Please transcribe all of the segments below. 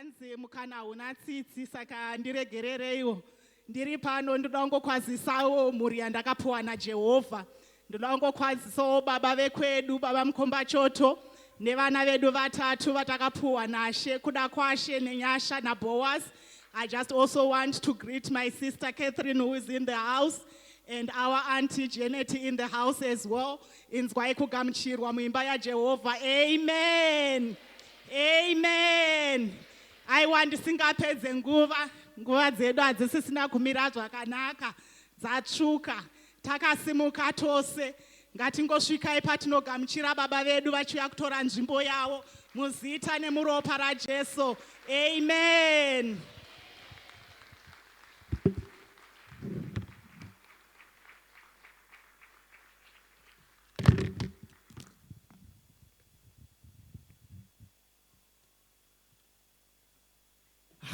Hanzi mukana hauna tsitsi, saka ndiregerereiwo. Ndiri pano ndoda kungokwazisawo mhuri yandakapuwa naJehovha. Ndoda kungokwazisawo baba vekwedu, baba Mukombachoto, nevana vedu vatatu vatakapuwa naShe, kuda kwaShe nenyasha naBoaz. I just also want to greet my sister Catherine who is in the house and our auntie Janet in the house as well. Inzwai kugamuchirwa muimba yaJehovha. Amen. Amen. Aiwa ndisingapedze nguva, nguva dzedu hadzisisina kumira zvakanaka, dzatsvuka. Takasimuka tose. Ngatingosvikai patinogamuchira baba vedu vachiuya kutora nzvimbo yavo muzita nemuropa raJesu. Amen.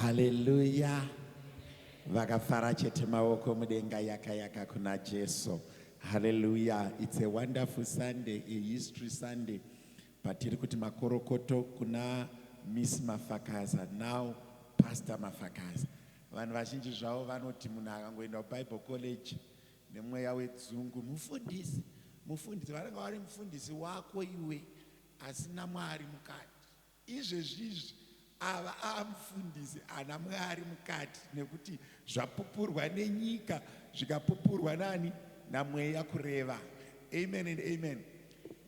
Haleluya. Vakafara chete maoko mudenga yaka yaka kuna Jesu. Haleluya. It's a wonderful Sunday, a history Sunday. Patiri kuti makorokoto kuna Miss Mafakaza, now Pastor Mafakaza. Vanhu vazhinji zvavo vanoti munhu akangoenda kuBible College nemweya wedzungu, mufundisi, mufundisi, vanenge vari mufundisi wako iwe asina Mwari mukati. Izvezvizvi ava amufundisi ana Mwari mukati nekuti zvapupurwa nenyika zvikapupurwa nani namweya kureva. Amen and amen.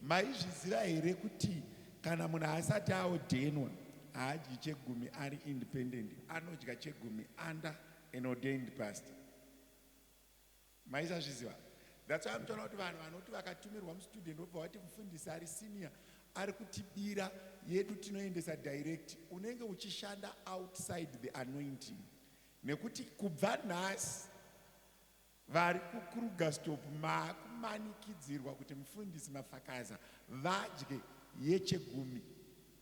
Maizviziva here kuti kana munhu asati aodhenwa haadyi chegumi ari independent, anodya chegumi under an ordained pastor? Maisazviziva? That's why mutoona kuti vanhu vanoti vakatumirwa mustudent vobva vati mufundisi ari senior ari kutibira yedu tinoendesa direct. Unenge uchishanda outside the anointing nekuti kubva nhasi vari kuKrugerstop maakumanikidzirwa kuti mufundisi Mafakaza vadye yechegumi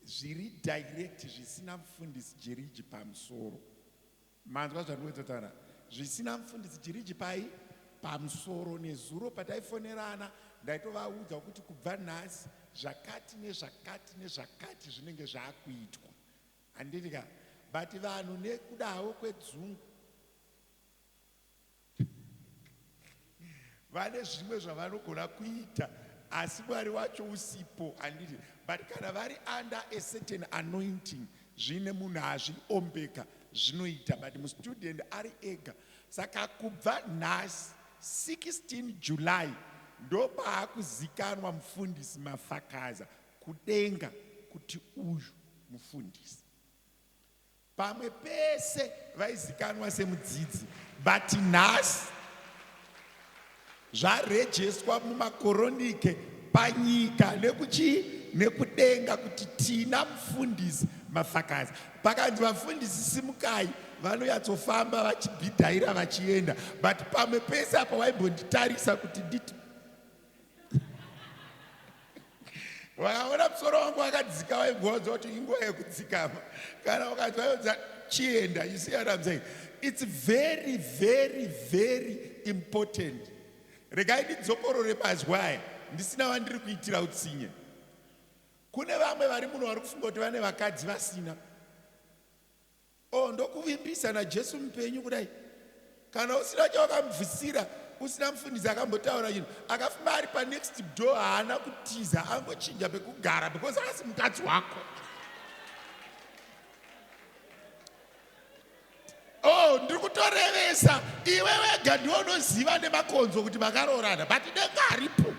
zviri direct zvisina mufundisi Jeriji pamusoro. Manzwa zvandinototaura zvisina mufundisi Jiriji pai pamusoro. Nezuro pataifonerana ndaitovaudza kuti kubva nhasi zvakati nezvakati nezvakati zvinenge zvakuitwa. Handiti ka? But vanhu nekuda havo kwedzungu vane zvimwe zvavanogona kuita asi Mwari wacho usipo handiti but kana vari under a certain anointing zvine munhu hazviombeka zvinoita but mustudent ari ega saka kubva nhasi 16 July ndopaakuzikanwa mufundisi Mafakaza kudenga kuti uyu mufundisi Pamwe pese vaizikanwa semudzidzi but nhasi zvarejeswa mumakoronike panyika nekuchii nekudenga kuti tina mufundisi mafakazi. Pakanzi vafundisi simukai vanoyatsofamba vachibhidhaira vachienda but pamwe pese apa waimbonditarisa kuti nditi Vakaona musoro wangu wakadzika vaibvaudza kuti inguva yekudzikama. Kana ukanzi vaudza chienda, you see what I'm saying? It's very very very important. Regai ndidzokorore mazwi aya ndisina vandiri kuitira utsinye. Kune vamwe vari muno vari kufunga kuti vane vakadzi vasina. Oh, ndokuvimbisa naJesu mupenyu kudai. Kana usina chawakamubvisira, usina mufundisi akambotaura chinhu, akafuma ari panext door haana kutiza, angochinja pekugara because haasi mukadzi wako. Oh, ndiri kutorevesa iwe wega ndiwe unoziva nemakonzo kuti makaroorana but denga haripo.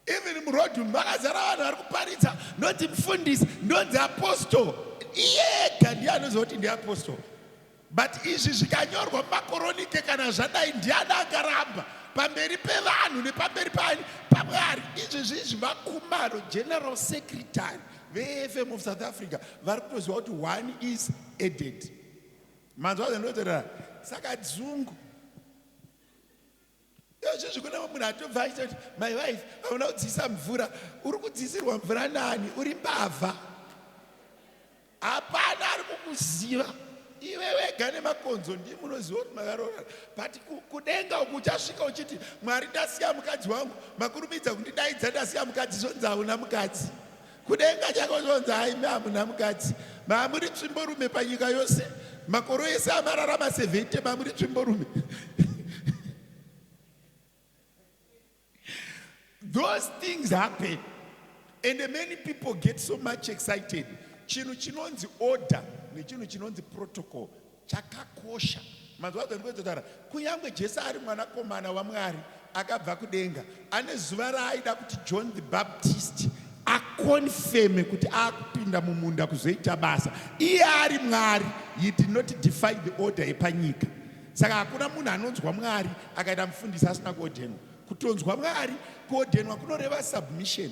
Even muroad umu makazara vanhu vari kuparidza, ndonzi mufundisi, ndonzi apostle. Iye ega ndiye anoziva kuti ndiye apostle. But izvi zvikanyorwa mumakoronike kana zvadai ndiani angaramba pamberi pevanhu nepamberi paani paMwari. Izvi zvizvi vaKhumalo General Secretary veAFM of South Africa vari kutoziva kuti one is added. Manzwa zvandinotaura? Saka dzungu Izvozvi kune munhu atobva achita kuti my wife hauna kudziisa mvura. Uri kudziisirwa mvura nani? Uri mbavha. Hapana ari kukuziva. Iwe wega nemakonzo ndimi munoziva kuti makaroorana. But kudenga uku uchasvika uchiti Mwari ndasiya mukadzi wangu, makurumidza kundidaidza ndasiya mukadzi zvonzi hauna mukadzi. Kudenga chakozonzi haimi hamuna mukadzi, mamuri tsvimborume panyika yose, makore ese amararama 70 mamuri tsvimborume. Those things happen and many people get so much excited. Chinhu chinonzi order nechinhu chinonzi protocol chakakosha. Manzwa adzo ndikuedza kutaura, kunyange Jesu ari mwanakomana waMwari akabva kudenga, ane zuva raaida kuti John the Baptist akonfeme kuti akupinda mumunda kuzoita basa. Iye ari Mwari, he did not defy the order yepanyika. Saka hakuna munhu anonzwa Mwari akaita mufundisi asina kuodhenwa. Kutonzwa Mwari, kuodhenwa kunoreva submission.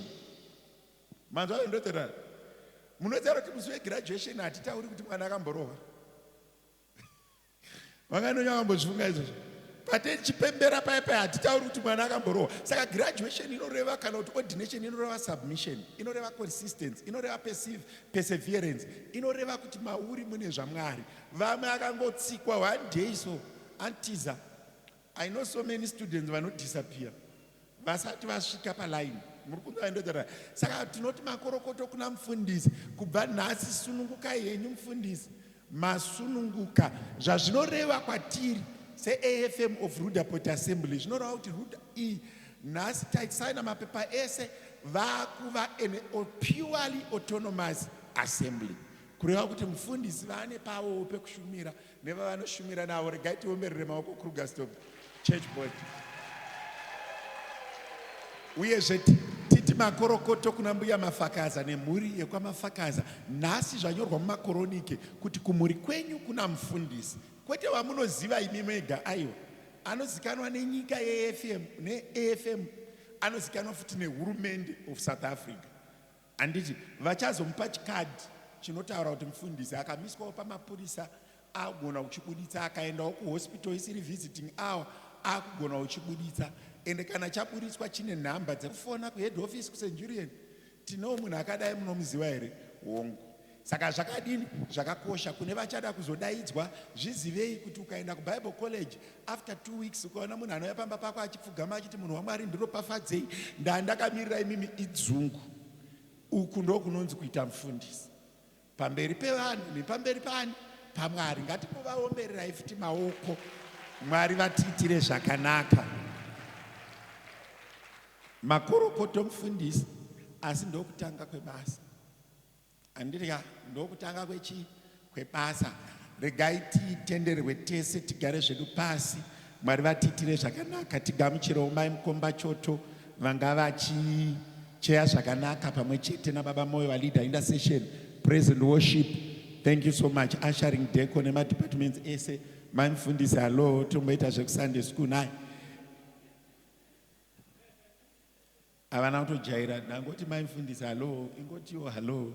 Manzwa acho ndotaura. Munotaura kuti musi wegraduation hatitauri kuti mwana akamborohwa. Vanganonya vambozvifunga izvozvo. Patichipembera paya paya hatitauri kuti mwana akamborohwa. Saka graduation inoreva kana kuti ordination inoreva submission, inoreva consistency, inoreva perseverance, inoreva kuti mauri mune zvaMwari. Vamwe akangotsikwa one day so antiza. I know so many students vanodisappear vasati vasvika paline. Muri kunzwa ndotaura. Saka tinoti makorokoto kuna mufundisi, kubva nhasi sunungukai henyu mufundisi, masununguka. Zvazvinoreva kwatiri seAFM of Roodepoort Assembly, zvinoreva kuti Ruda iyi nhasi taisaina mapepa ese vakuva an purely autonomous assembly, kureva kuti mufundisi vane pavowo pekushumira nevavanoshumira navo. Regai tiomberere maoko Krugersdorp Church Board. Uyezve titi makorokoto kuna mbuya Mafakaza nemhuri yekwaMafakaza. Nhasi zvanyorwa mumakoronike kuti kumhuri kwenyu kuna mufundisi, kwete wamunoziva imi mega, aiwa, anozikanwa nenyika yeAFM neAFM, anozikanwa futi nehurumende of South Africa. Handiti vachazomupa chikadhi chinotaura kuti mufundisi akamiswawo pamapurisa agona kuchibuditsa, akaendawo kuhospital isiri visiting hour akugona kuchibuditsa. Ende kana chaburitswa chine nhamba dzekufona kuhead office kuCenturion. Tinewo munhu akadai, munomuziva here? Hongu. Saka zvakadini? Zvakakosha kune vachada kuzodaidzwa. Zvizivei kuti ukaenda kuBible college after 2 weeks ukaona munhu anouya pamba pako achipfugama achiti munhu waMwari ndiropafadzei, ndandakamirira imimi, idzungu. Uku ndokunonzi kuita mufundisi pamberi pevanhu nepamberi pani paMwari. Ngatimuvaombererai futi maoko, Mwari vatiitire zvakanaka. Makorokoto mufundisi, asi ndokutanga kwebasa. Handiti ndokutanga kwechi kwebasa. Regai titenderwe tese tigare zvedu pasi. Mwari vatiitire zvakanaka. Tigamuchirewo mai Mukomba Choto vanga vachicheya zvakanaka pamwe chete nababa Moyo valeader intercession, praise and worship. Thank you so much. Ushering, deco nemadepartments ese. Mai mufundisi, hallo, tomboita zvekuSunday school naye. Havana kutojaira, ndangoti mai mufundisi hallo, ingotiwo hallo.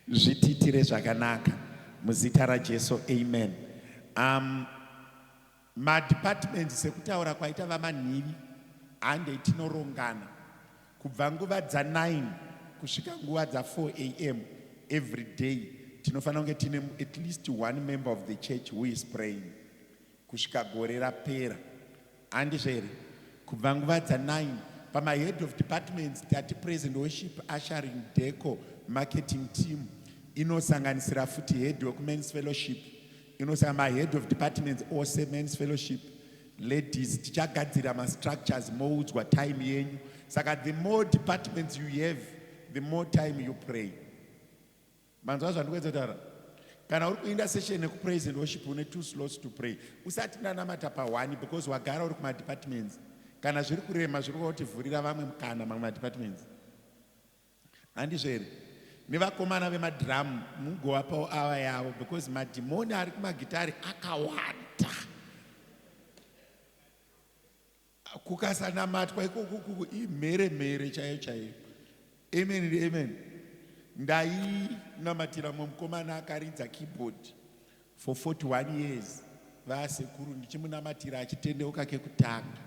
Zvitiitire zvakanaka muzita raJesu, amen. Madepartments sekutaura kwaita vaManhivi, handei tinorongana kubva nguva dza9 kusvika nguva dza4 am every day. Tinofanira kunge tine at least one member of the church who is praying kusvika gore rapera, handizvo here? Kubva nguva dza9 pamahead of departments tati praise and worship, ushering, deco, marketing team, inosanganisira futi head wekumen's fellowship, inosanga mahead of departments ose, men's fellowship, ladies. Tichagadzira mastructures, moudzwa time yenyu. Saka the more departments you have, the more time you pray. Manzwa zvandikuedza kutaura? Kana uri kuinda session yekupraise and worship, une two slots to pray. Usati ndanamata pa1 because wagara uri kumadepartments. Kana zviri kurema, zviri kuva kuti vhurira vamwe mukana, mamwe madepartments, handizvo here? Nevakomana vemadhiramu mugovapawo ava yavo, because madhimoni ari kumagitari akawanda. Kukasanamatwa ikokuku imhere mhere chaiyo chaiyo. Amen, amen. Ndainamatira mumwe mukomana akaridza keyboard for 41 years, vasekuru, ndichimunamatira achitendeuka kekutanga,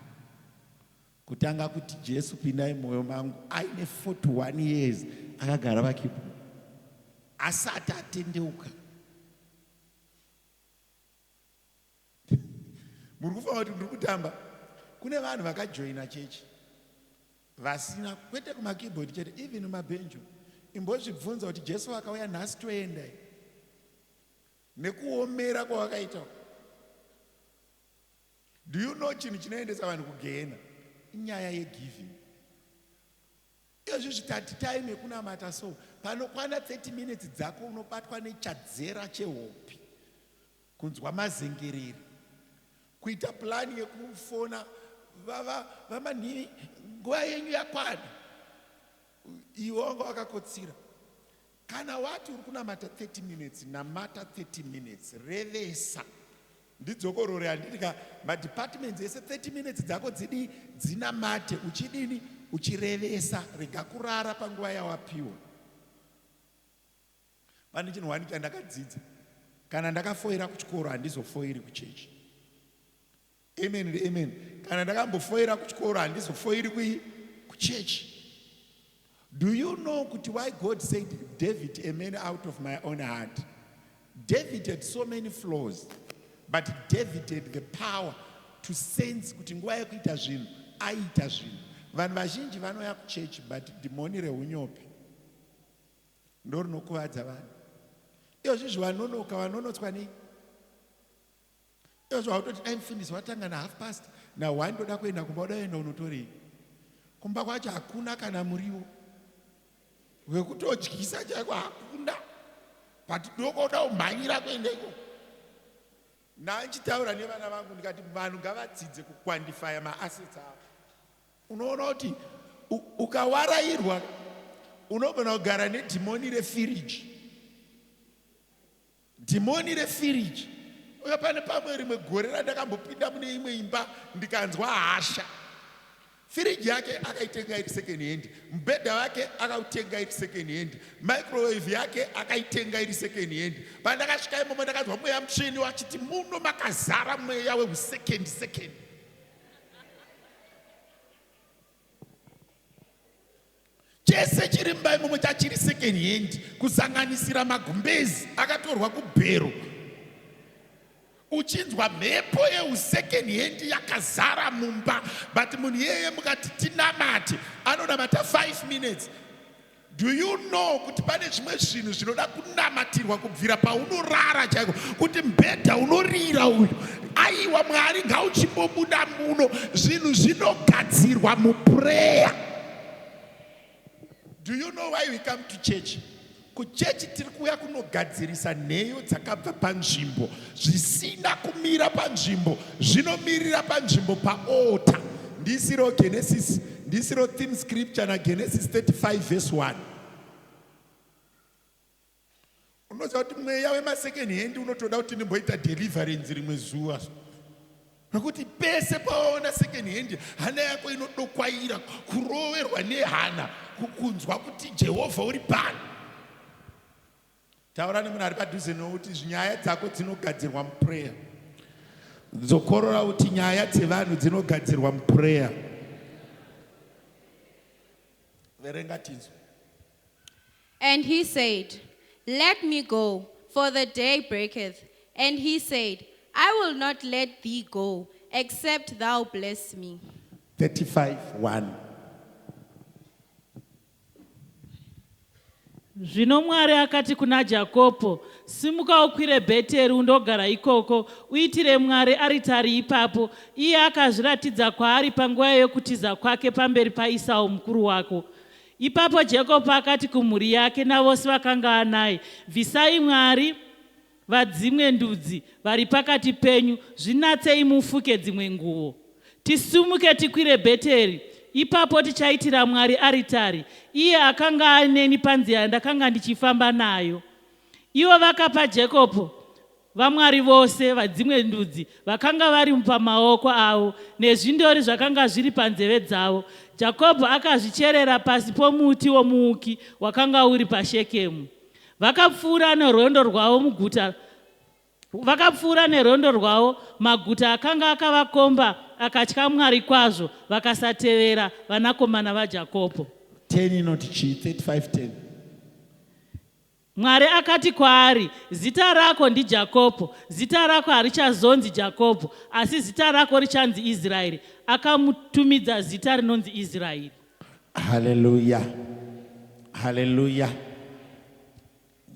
kutanga kuti Jesu pindai mwoyo mangu. Aine 41 years akagara pakeyboard asati atendeuka. Muri kufunga kuti ndiri kutamba? Kune vanhu vakajoina chechi. Vasina kwete kumakeyboard chete, even mumabhenji. Imbozvibvunza kuti Jesu akauya nhasi toenda nekuomera kwawakaita. Do you know chinhu chinoendesa vanhu kugehena inyaya yegiving? Izvozvi tati time yekunamata, so panokwana 30 minutes dzako unobatwa nechadzera chehope, kunzwa mazengerere, kuita plani yekufona vamanhini, nguva yenyu yakwana, iwe wanga wakakotsira. Kana wati uri kunamata 30 minutes, namata 30 minutes, revesa, ndidzokorore, handiti ka? Madepartments ese, 30 minutes dzako dzidi dzinamate uchidini? Uchirevesa. Rega kurara panguva yawapiwa. Pane chinhu wani chandakadzidza: kana ndakafoira kuchikoro, handizofoiri kuchechi. Amen, amen. Kana ndakambofoira kuchikoro, handizofoiri kuchechi. Do you know kuti why God said, "David, a man out of my own heart"? David had so many flaws, but David had the power to sense kuti nguva yekuita zvinhu, aita zvinhu. Vanhu vazhinji vanouya kuchechi, but dhimoni reunyopi ndo rinokuvadza vanhu. Izvozvizvi vanonoka, vanonotswa nei? Izvozvo hautoti dai mufundisi watanga nahalf past na1, ndoda kuenda kumba. Uda kuenda unotorei? Kumba kwacho hakuna kana muriwo wekutodyisa chaiko, hakuna, but dokoda kumhanyira kuenda ikoko. Ndanchitaura nevana vangu ndikati vanhu ngavadzidze kuquantifya maassets avo. Unoona kuti ukawarayirwa unogona kugara nedhimoni refiriji, dhimoni refiriji. Uye pane pamwe rimwe gore randakambopinda mune imwe imba, ndikanzwa hasha. Firiji yake akaitenga iri second hand, mubhedha wake akautenga iri second hand, microwave yake akaitenga iri second hand. Pandakasvika imomo, ndakanzwa mweya mutsvene wachiti muno makazara mweya weusecond second. Chese chiri mumba imomo chachiri second hand, kusanganisira magumbezi akatorwa kubhero. Uchinzwa mhepo yeusecond hand yakazara mumba, but munhu iyeye mukati tinamate, anonamata 5 minutes. Do you know kuti pane zvimwe zvinhu zvinoda kunamatirwa kubvira paunorara chaiko, kuti mubhedha unorira uyu, aiwa, Mwari ngauchimbobuda muno? Zvinhu zvinogadzirwa muprayer. Do you know why we come to church? Kuchechi tiri kuuya kunogadzirisa nheyo dzakabva panzvimbo, zvisina kumira panzvimbo, zvinomirira panzvimbo paota. Ndisiro Genesis, ndisiro theme scripture naGenesis 35 verse 1. Unoziva kuti mweya wemasecond hand unotoda kuti ndimboita deliverance rimwe zuva, nokuti pese pawaona second hand, hana yako inodokwaira, kuroverwa nehana, kunzwa kuti Jehovha uri pano. Taura nemunhu ari padhuze nokuti nyaya dzako dzinogadzirwa muprayer. Dzokorora kuti nyaya dzevanhu dzinogadzirwa muprayer. Verenga tinzwa. And he said, "Let me go, for the day breaketh." And he said, "I will not let thee go, except thou bless me." 35 1. Zvino Mwari akati kuna Jakobho, "Simuka ukwire Bheteri undogara ikoko, uitire Mwari aritari ipapo." Iye akazviratidza kwaari panguva yokutiza kwake pamberi paIsau mukuru wako. Ipapo Jakobho akati kumhuri yake navose vakanga anaye, "Bvisai mwari vadzimwe ndudzi vari pakati penyu, zvinatsei mufuke dzimwe nguo. Tisimuke tikwire Bheteri, ipapo tichaitira Mwari aritari, iye akanga aneni panzira yandakanga ndichifamba nayo." Ivo vakapa Jakobho vamwari vose vadzimwe ndudzi vakanga vari pamaoko avo nezvindori zvakanga zviri panzeve dzavo. Jakobho akazvicherera pasi pomuti womuuki wakanga uri paShekemu. Vakapfuura nerwendo rwavo muguta, vakapfuura nerwendo rwavo. Maguta akanga akavakomba akatya Mwari kwazvo, vakasatevera vanakomana vaJakobho. 10 inoti chii? 35 10. Mwari akati kwaari, "Zita rako ndiJakobho, zita rako harichazonzi Jakobho, asi zita rako richanzi Israeri." Akamutumidza zita rinonzi Israeri. Haleluya, haleluya.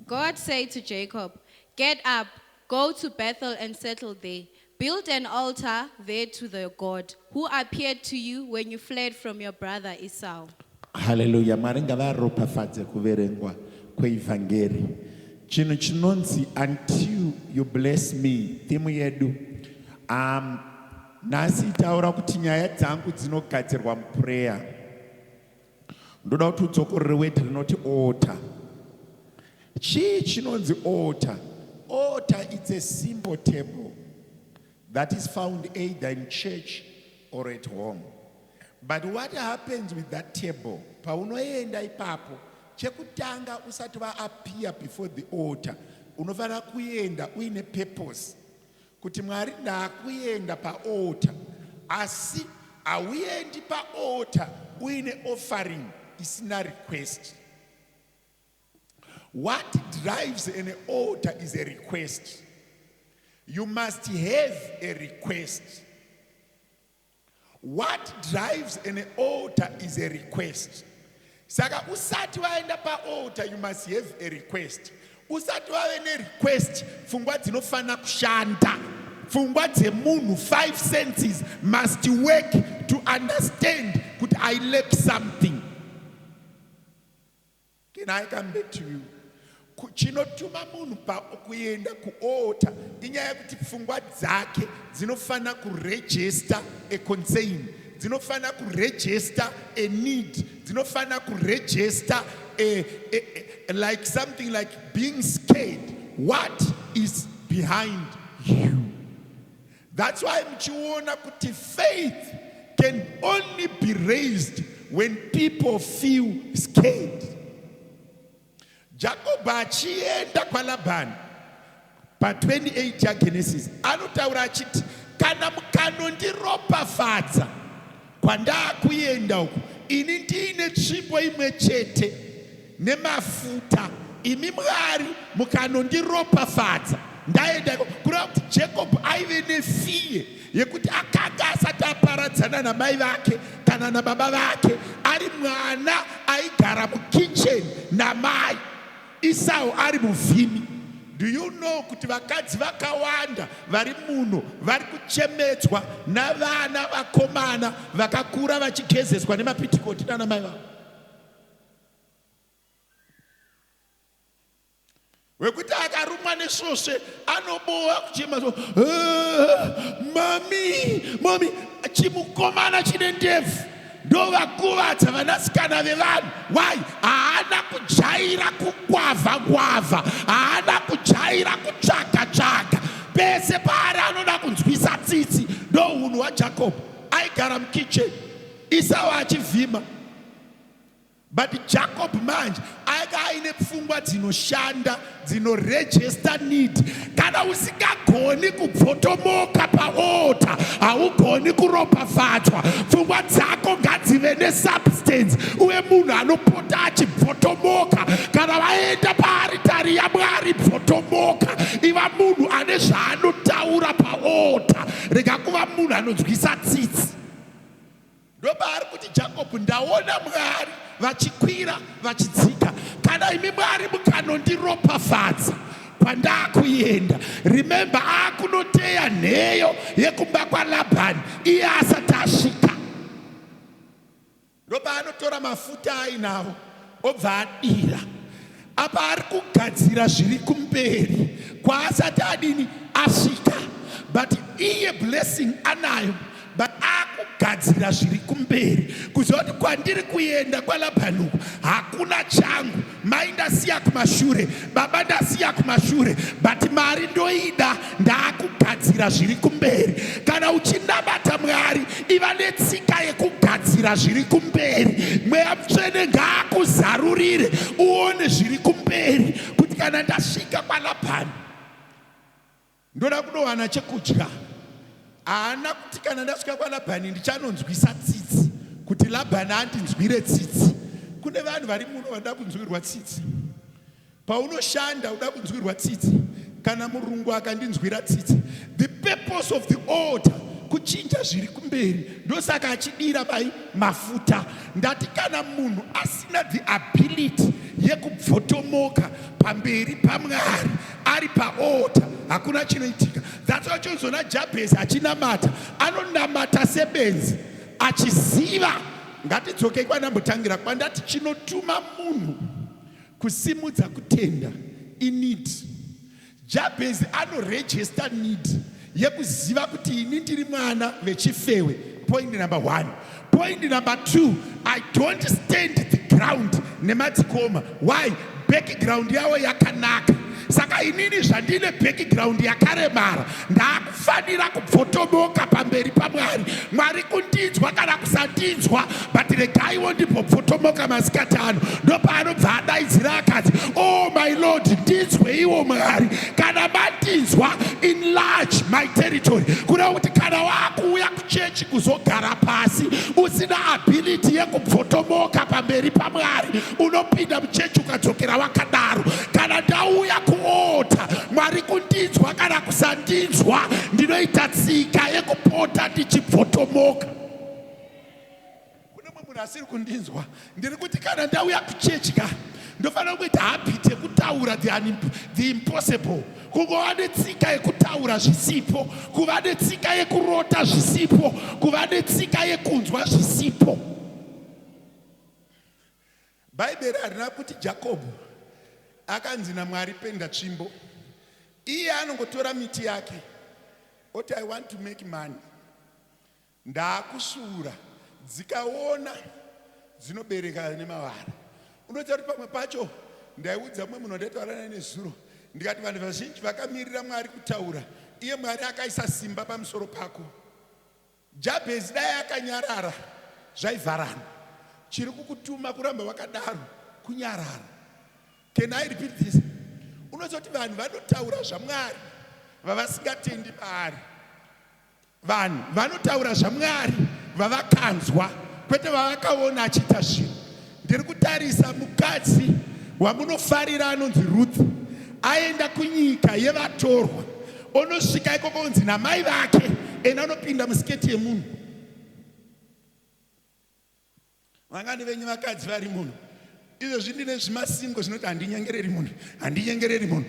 God said to Jacob, Get up, go to Bethel and settle there. Build an altar there to the God who appeared to you when you fled from your brother Esau. Haleluya. Mwari ngavaropafadze kuverengwa kweivhangeri. Chinhu chinonzi "Until You Bless Me", theme yedu nhasi. Taura kuti nyaya dzangu dzinogadzirwa muprayer. Ndoda kuti udzokorere word rinoti altar. Chii chinonzi altar? Altar, it's a simple table that is found either in church or at home. But what happens with that table? Paunoenda ipapo, chekutanga, usati waappear before the altar, unofanira kuenda uine purpose kuti, "Mwari, ndaakuenda paaltar." Asi hauendi paaltar uine offering isina request. What drives an altar is a request. You must have a request. What drives an altar is a request. Saka usati waenda paaltar, you must have a request. Usati wave nerequest, pfungwa dzinofanira kushanda. Pfungwa dzemunhu, five senses must work to understand kuti I lack something. Can I come back to you? Chinotuma munhu pakuenda kualtar inyaya yekuti pfungwa dzake dzinofanira kuregister a concern, dzinofanira kuregister a need, dzinofanira kuregister like something like being scared. What is behind you? That's why muchiona kuti faith can only be raised when people feel scared. Jakobho achienda kwaLabhani pa28 yaGenesis, anotaura achiti, "Kana mukanondiropafadza kwandaakuenda uku, ini ndiine tsvimbo imwe chete nemafuta, imi Mwari mukanondiropafadza ndaenda iko." Kureva kuti Jacob aive nefear yekuti akanga asati aparadzana namai vake kana nababa vake, ari mwana aigara mukicheni namai, Isau ari muvhimi. Do you know kuti vakadzi vakawanda vari muno vari kuchemedzwa navana vakomana vakakura vachigezeswa nemapitikoti nana mai vavo, wekuti akarumwa nesvosve anobowa kuchema so, "Eh, mummy, mummy." Chimukomana chine ndebvu ndovakuvadza vanasikana vevanhu. Why? Haana kujaira kukwavha kwavha, haana kujaira kutsvaga tsvaga. Pese paari anoda kunzwisa tsitsi. Ndo unhu hwaJakobho. Aigara mukicheni, Isau achivhima, but Jacob manje anga aine pfungwa dzinoshanda, dzinoregister need. Kana usingagoni kubvotomoka paaltar, haugoni kuropafadzwa. Pfungwa dzako ngadzive nesubstance, uye munhu anopota achibvotomoka. Kana vaenda paaritari yaMwari, bvotomoka. Iva munhu ane zvaanotaura paaltar. Rega kuva munhu anonzwisa tsitsi. Ndopaari kuti Jakobho, "Ndaona Mwari vachikwira vachidzika. Kana imi Mwari mukanondiropafadza kwandaakuenda." Remember, aakunoteya nheyo yekumba kwaLabhani iye asati asvika. Ndopaanotora mafuta ainawo, obva adira apa. Ari kugadzira zviri kumberi kwaasati adini, asvika. But iye blessing anayo, but akugadzira zviri kumberi, kuziva kuti kwandiri kuenda kwaLabhani uku hakuna changu. Mai ndasiya kumashure, baba ndasiya kumashure, but mari ndoida. Ndaakugadzira zviri kumberi. Kana uchinamata Mwari, iva netsika yekugadzira zviri kumberi. Mweya Mutsvene ngaakuzarurire uone zviri kumberi, kuti kana ndasvika kwaLabhani ndoda kunowana chekudya. Haana kuti kana ndasvika kwaLabhani ndichanonzwisa tsitsi kuti Labhani andinzwire tsitsi. Kune vanhu vari muno vanoda kunzwirwa tsitsi. Paunoshanda uda kunzwirwa tsitsi. Kana murungu akandinzwira tsitsi. The purpose of the altar Kuchinja zviri kumberi. Ndosaka achidira mai mafuta. Ndati kana munhu asina the ability yekubvotomoka pamberi paMwari ari paaltar, hakuna chinoitika. That's why chozona Jabez achinamata, anonamata sebenzi achiziva. Ngatidzokei kwandambotangira, kwandati chinotuma munhu kusimudza kutenda ineed. Jabez anoregister need yekuziva kuti ini ndiri mwana vechifewe. Point number one. Point number two, I don't stand the ground nemadzikoma. Why? Background yavo yakanaka. Saka inini zvandine background yakaremara, ndakufanira kubvotomoka pamberi paMwari. Mwari kundinzwa kana kusandinzwa, but regaiwo ndimbobvotomoka masikati ano. Ndopaanobva adaidzira akati, oh my Lord, ndinzweiwo Mwari. Kana mandinzwa, enlarge my territory. Kureva kuti kana wakuuya kuchechi kuzogara pasi usina ability yekubvotomoka pamberi paMwari, unopinda muchechi ukadzokera wakadaro. Kana ndauya kualtar, Mwari kundinzwa kana kusandinzwa, ndinoita tsika yekupota ndichibvotomoka. Kune mumwe munhu asiri kundinzwa. Ndiri kuti kana ndauya kuchechi ka, ndofanira kuita habit yekutaura the impossible. Kungova netsika yekutaura zvisipo, kuva netsika yekurota zvisipo, kuva netsika yekunzwa zvisipo. Bhaibheri harina kuti Jakobho akanzi naMwari penda tsvimbo. Iye anongotora miti yake oti, I want to make money. Ndaakusvuura, dzikaona dzinobereka nemavara. Unoziva kuti pamwe pacho ndaiudza mumwe munhu wandaitaura naye nezuro, ndikati vanhu vazhinji vakamirira Mwari kutaura, iye Mwari akaisa simba pamusoro pako. Jabhezi dai akanyarara zvaivharana. Chiri kukutuma kuramba wakadaro kunyarara. Can I repeat this? Unoziva kuti vanhu vanotaura zvaMwari vavasingatendi maari. Vanhu vanotaura zvaMwari vavakanzwa, kwete vavakaona achiita zvinhu. Ndiri kutarisa mukadzi wamunofarira anonzi Ruth, aenda kunyika yevatorwa, onosvika ikoko onzi namai vake enda anopinda musiketi yemunhu. Vangani venyu vakadzi vari muno izvozvi ndine zvimasingo zvinoti handinyengereri munhu, handinyengereri munhu.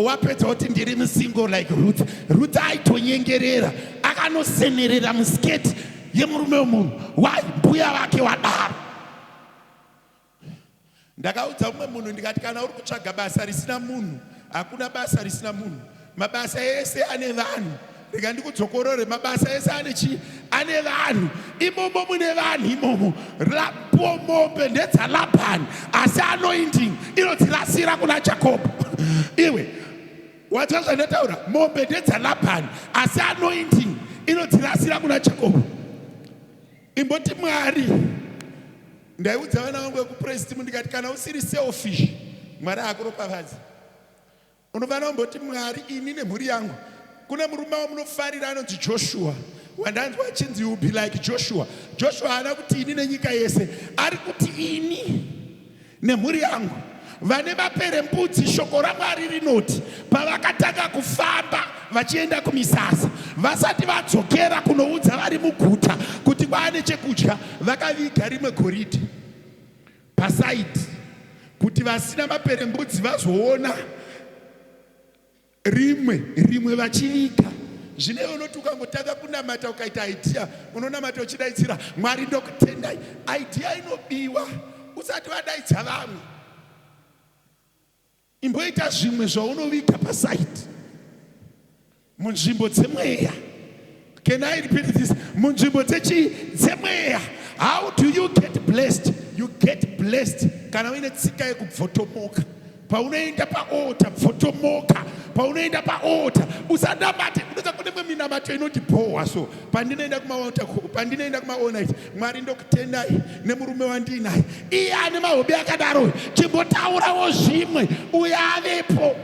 Wapedza kuti ndiri musingo like Ruth. Ruth aitonyengerera, akanosenerera musiketi yemurume wemunhu. Why? Mbuya vake wadaro. Ndakaudza mumwe munhu ndikati kana uri kutsvaga basa risina munhu, hakuna basa risina munhu. Mabasa ese ane vanhu. Rega ndikudzokorore, mabasa ese ane chii? Ane vanhu. Imomo mune vanhu imomo. Mombe ndedzaLabhani, asi anointing inodzirasira kuna Jakobho. Iwe wanzwa zvandataura? Mombe ndedzaLabhani, asi anointing inodzirasira kuna Jakobho. Imboti Mwari, ndaiudza vana vangu vekupraise team ndikati kana usiri selfish, Mwari hakuropafadzi. Unofanira kumboti Mwari, ini nemhuri yangu. Kune murume wamunofarira anonzi Joshua, wandanzwa achinzi you be like Joshua. Joshua haana kuti ini nenyika yese, ari kuti ini nemhuri yangu. Vane maperembudzi, shoko raMwari rinoti pavakatanga kufamba vachienda kumisasa, vasati vadzokera kunoudza vari muguta kuti kwaane chekudya, vakaviga rimwe goridhe pasaidi kuti vasina maperembudzi vazoona rimwe rimwe vachiviga. Zvino unoti ukangotanga kunamata ukaita idea, unonamata uchidaidzira Mwari ndokutendai, idea inobiwa usati wadaidza vamwe. Imboita zvimwe zvaunoviga pasaidi munzvimbo dzemweya. Can I repeat this? Munzvimbo dzechii? Dzemweya. How do you get blessed? You get blessed kana uine tsika yekubvotomoka. Paunoenda paaltar, bvotomoka. Paunoenda paaltar, usanamate. Kunoza kune imwe minamato inoti bhowa so. Pandinoenda kumaaltar, pandinoenda kuma all night, Mwari ndokutendai nemurume wandinaye. Iye ane mahobi akadaro, chimbotaurawo zvimwe, uye avepo.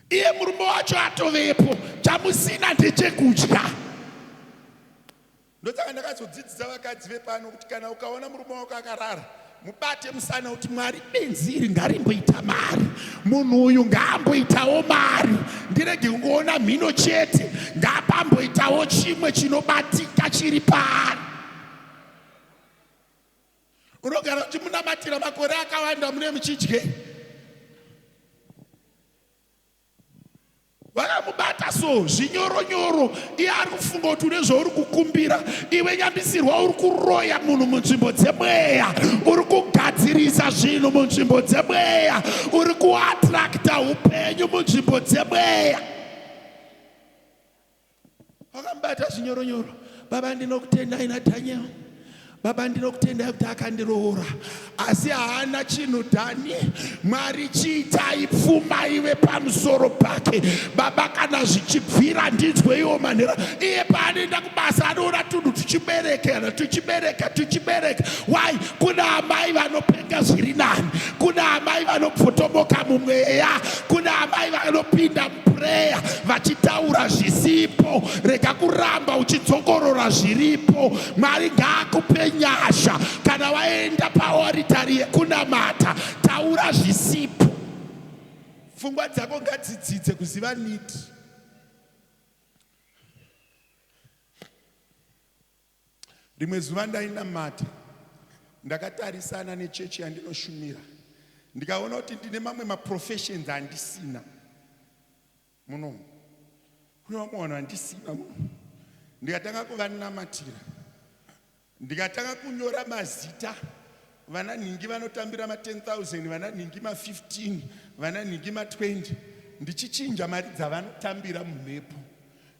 Iye murume wacho atovepo, chamusina ndechekudya. Ndosaka ndakazodzidzisa vakadzi vepano kuti kana ukaona murume wako akarara, Mubate musana kuti Mwari benzi iri ngarimboita mari. Munhu uyu ngaamboitawo mari. Ndirege kungoona mhino chete. Ngapamboitawo chimwe chinobatika chiri paari. Unogara uchimunamatira makore akawanda mune muchidyei. Vakamubata so zvinyoronyoro, iye ari kufunga kuti une zvauri kukumbira. Iwe nyambisirwa, uri kuroya munhu munzvimbo dzemweya, uri kugadzirisa zvinhu munzvimbo dzemweya, uri kuatrakta upenyu munzvimbo dzemweya. Vakamubata zvinyoronyoro. Baba ndinokutendai naDaniel. Baba ndinokutendai kuti akandiroora asi haana chinhu Dhani. Mwari chiitai pfuma ive pamusoro pake. Baba kana zvichibvira ndinzweiwo manhera. Iye paanoenda kubasa anoona tunhu tuchiberekana tuchibereka tuchibereka. Why? Kuna amai vanopenga zviri nani. Kuna amai vanobvotomoka mumweya. Kuna amai vanopinda prayer vachitaura zvisipo. Rega kuramba uchidzokorora zviripo. Mwari ngaakupe nyasha. Kana waenda paoritari yekunamata, taura zvisipo. Pfungwa dzako ngadzidzidze kuziva need. Rimwe zuva ndainamata ndakatarisana nechechi yandinoshumira ndikaona kuti ndine mamwe maprofessions andisina muno. Kune vamwe vanhu vandisina muno. Ndikatanga kuvanamatira, ndikatanga kunyora mazita vana nhingi vanotambira ma 10,000, vana nhingi ma 15, vana nhingi ma 20, ndichichinja mari dzavanotambira mumhepo.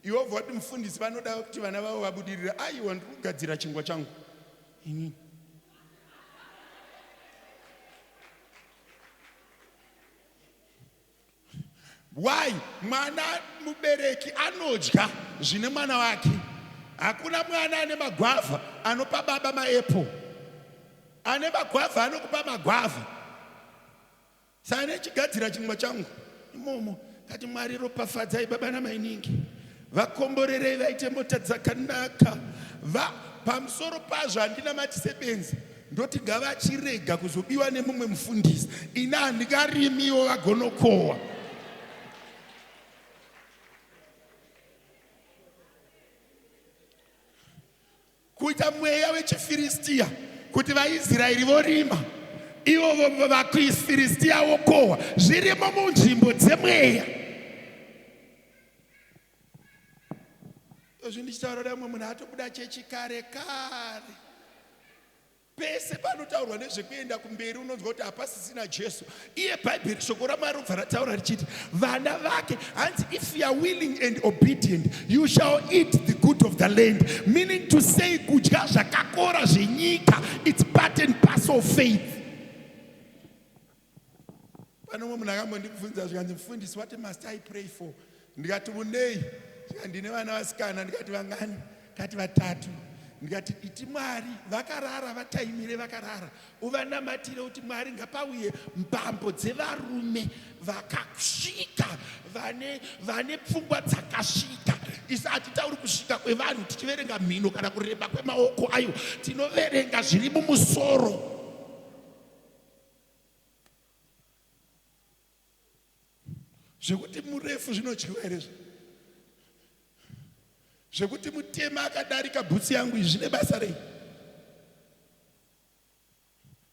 Iwe wobva wati mufundisi vanoda kuti vana vavo vabudirire. Aiwa, ndiri kugadzira chingwa changu inini. Why? Mwana mubereki anodya zvine mwana wake. Hakuna mwana ane magwavha anopa baba maapple. Ane magwavha anokupa magwavha. Saka nechigadzira chingwa changu imomo kati Mwari ropafadzai baba namainingi vakomborerei vaite mota dzakanaka va pamusoro pazvo handina mati sebenzi ndoti ngavachirega kuzobiwa nemumwe mufundisi ini handingarimiwo vagonokohwa. Kuita mweya wechiFiristiya kuti vaIsraeri vorima ivo vaFiristiya vokohwa zvirimo munzvimbo dzemweya. Izvi ndichitaura damwe munhu atobuda chechi kare kare. Pese panotaurwa nezvekuenda kumberi unonzwa kuti hapasisina Jesu. Iye Bhaibheri shoko raMwari robva rataura richiti vana vake hanzi if you are willing and obedient you shall eat the good of the land, meaning to say kudya zvakakora zvenyika, it's part and parcel of faith. Pane umwe munhu akambondibvunza zvikanzi mufundisi what must I pray for? Ndikati unei? Zvikanzi ndine vana vasikana. Ndikati vangani? Kati vatatu. Ndikati iti Mwari vakarara vataimire vakarara uvanamatire kuti Mwari ngapauye mbambo dzevarume vakasvika vane vane pfungwa dzakasvika. Isu hatitauri kusvika kwevanhu tichiverenga mhino kana kureba kwemaoko ayo, tinoverenga zviri mumusoro. Zvekuti murefu zvinodyiwa here zve? Zvekuti mutema akadarika bhutsi yangu izvi zvine basa rei?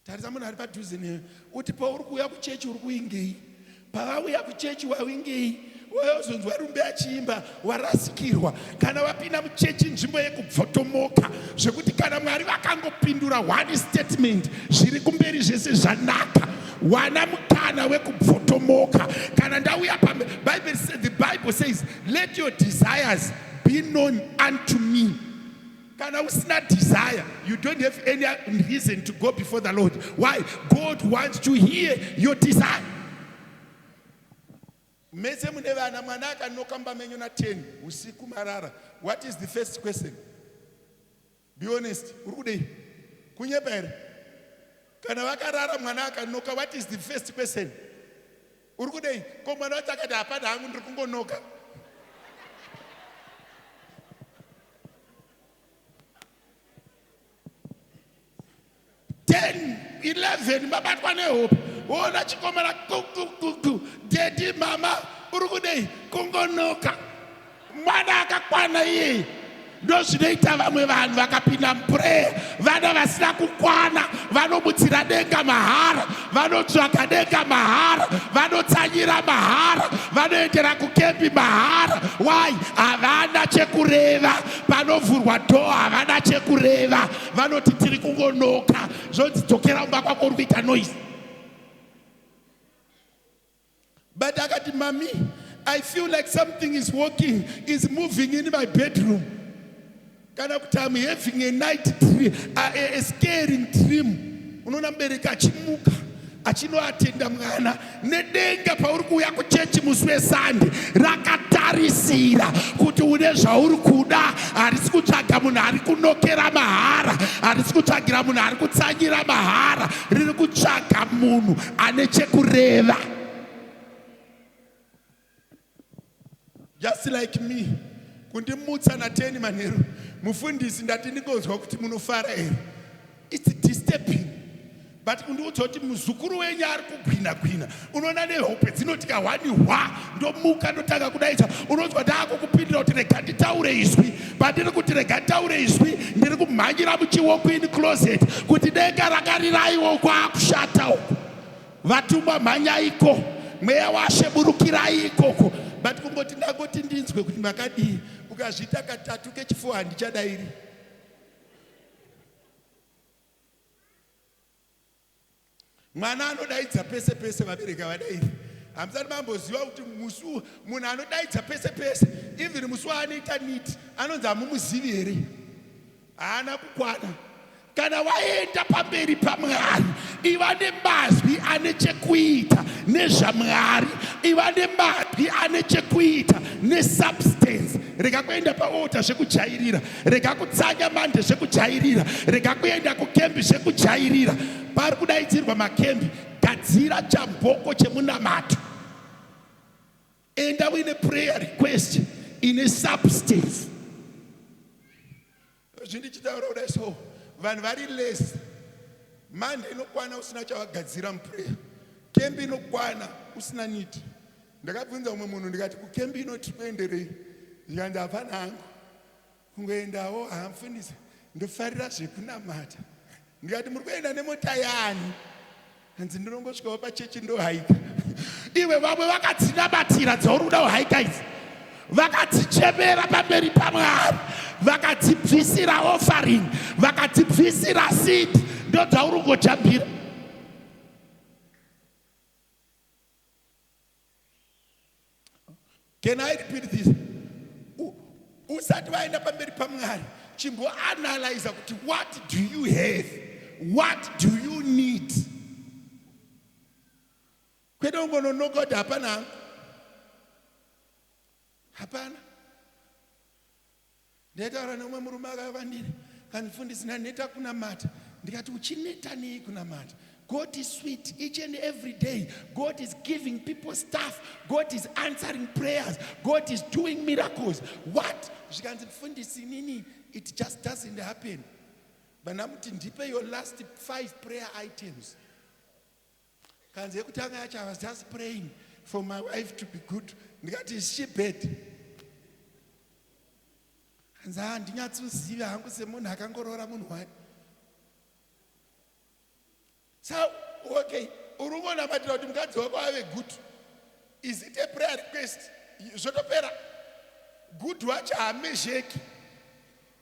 Tarisa munhu ari padhuze newe uti pauri kuuya kuchechi uri kuingei? Pavauya kuchechi wawingei? Wayozonzwa rumbe achiimba warasikirwa. Kana wapinda muchechi nzvimbo yekubvotomoka zvekuti kana Mwari vakangopindura one statement zviri kumberi zvese zvanaka. Wana mukana wekubvotomoka. Kana ndauya pambe, Bible says, the Bible says let your desires be known unto me. Kana usina desire, you don't have any reason to go before the Lord. Why? God wants to hear your desire. Mese mune vana, mwana akanoka mumba menyu na 10 usiku marara. What is the first question? Be honest, uri kudei? Kunyepa here? Kana vakarara mwana akanoka, what is the first question? Uri kudei? Ko mwana wacho akati hapana hangu ndiri kungonoka. Ten 11 mabatwa nehope woona chikomana kukukuku daddy mama uri kudei kungonoka mwana akakwana iyeye ndozvinoita vamwe vanhu vakapinda muprayer vana vasina kukwana vanomutsira denga mahara vanotsvaka denga mahara vanotsanyira mahara vanoendera kukembi mahara why havana chekureva panovhurwa door havana chekureva vanoti tiri kungonoka zvonzi dzokera kumba kwako uri kuita noise but akati mummy i feel like something is walking is moving in my bedroom kana kuti am having a night dream, a scaring dream unoona mubereki achimuka achinoatenda mwana nedenga pauri kuuya kuchechi musi weSunday rakatarisira kuti une zvauri kuda harisi kutsvaga munhu ari kunokera mahara harisi kutsvagira munhu ari kutsanyira mahara riri kutsvaga munhu ane chekureva just like me kundimutsa na10 manheru mufundisi ndati ndingonzwa kuti munofara here its disturbing but kundiudza kuti muzukuru wenyu ari kugwina gwina unoona nehope dzinoti kahwani hwa ndomuka ndotanga kudaidza unonzwa ndaakukupindira kuti rega nditaure izwi pandiri kuti rega nditaure izwi ndiri kumhanyira muchiwalk-in closet kuti denga rakariraiwo kwaakushata uku vatumwa mhanyaiko mweya washe burukirai ikoko but kungoti ndangoti ndinzwe kuti makadii ukazviita katatu kechifuwa handichadairi mwana anodaidza pese pese vabereki havadairi hamusati mamboziva kuti musi munhu anodaidza pese pese even musi waanoita need anonzi hamumuzivi here haana kukwana kana waenda pamberi pamwari iva nemazwi ane chekuita nezvamwari iva nemazwi ane chekuita nesubstance rega kuenda paaltar zvekujairira rega kutsanya Monday zvekujairira rega kuenda kukembi zvekujairira pari kudaidzirwa makembi gadzira chamboko chemunamato enda uine prayer request ine substance zvindichitaura kudai so vanhu vari less Monday inokwana usina chavagadzira muprayer kembi inokwana usina need ndakabvunza umwe munhu ndikati kukembi inoti kuenderei zvikanzi hapana hangu kungoendawo hamufundisi ndofarira zvekunamata ndikati muri kuenda nemota yani hanzi ndinongosvikawo pachechi ndohaika iwe vamwe vakadzinamatira dzauri kuda kuhaika idzi vakadzichemera pamberi pamwari vakadzibvisira offering vakadzibvisira seed ndo dzauri kungojambira can i repeat this usati waenda pamberi pamwari chimboanalyza kuti what do you have what do you need kwete ungononoka kuti hapana hangu hapana ndaitaura neumwe murume akavandiri kandifundisi ndaneta kunamata ndikati uchineta nei kunamata god is sweet each and every day god is giving people stuff god is answering prayers god is doing miracles what zvikanzi mufundisi inini it just doesn't happen vanamuti ndipe your last five prayer items kanzi yekutanga yacho i was just praying for my wife to be good ndikati is she bad hanzi handinyatsoziva hangu semunhu akangoroora munhu wani so okay uri ungonamatira kuti mukadzi wako ave good is it a prayer request zvotopera good wacho haamezheki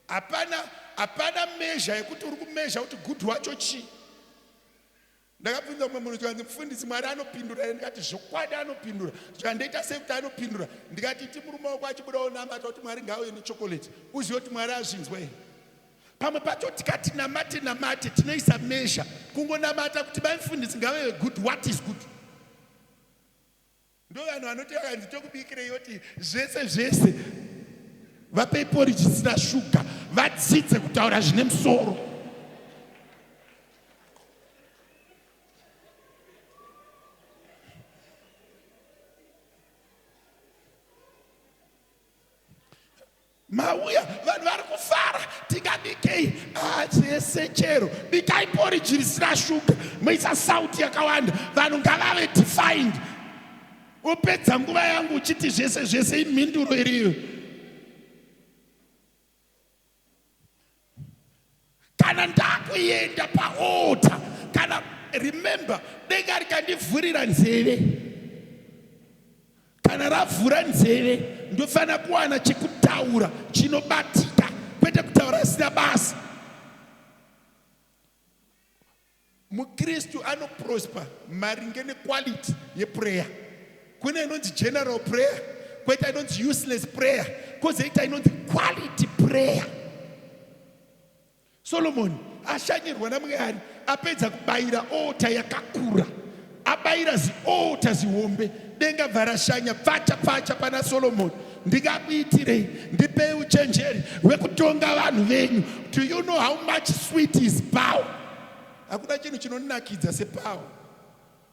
hapana hapana measure yekuti uri kumeasure kuti good wacho chii ndakabvunza mumwe munhu chikanzi mufundisi mwari anopindura here ndikati zvokwadi anopindura zvikandoita sei kuti anopindura ndikati ti murume wako achibuda onamata kuti mwari ngaauye nechocolate uzive kuti mwari azvinzwa here pamwe pacho tikati namate namate tinoisa measure kungonamata kuti vaimufundisi ngaveve good what is good ndo vanhu vanoti vakanzi tokubikirei oti zvese zvese vapei poriji isina shuga vadzidze kutaura zvine musoro mauya vanhu vari kufara. Tingabikei? Ah, zvese chero. Bikai porridge risina shuga, moisa sauti yakawanda. Vanhu ngavave defined. Wopedza nguva yangu uchiti zvese zvese, imhinduro iriyo. Kana ndakuenda paaltar, kana remember, denga rikandivhurira nzeve, kana ravhura nzeve, ndofanira kuwana chekutaura chinobatika, kwete kutaura asina basa. Mukristu anoprosper maringe nequality yeprayer. Kune inonzi general prayer, kwoita inonzi useless prayer, kwozoita inonzi quality prayer. Solomoni ashanyirwa naMwari, apedza kubayira altar yakakura, abayira zialtar zihombe, denga bva rashanya pfacha pfacha pana Solomoni. Ndingakuitirei? Ndipei uchenjeri hwekutonga vanhu venyu. Do you know how much sweet is power? Hakuna chinhu chinonakidza sepower.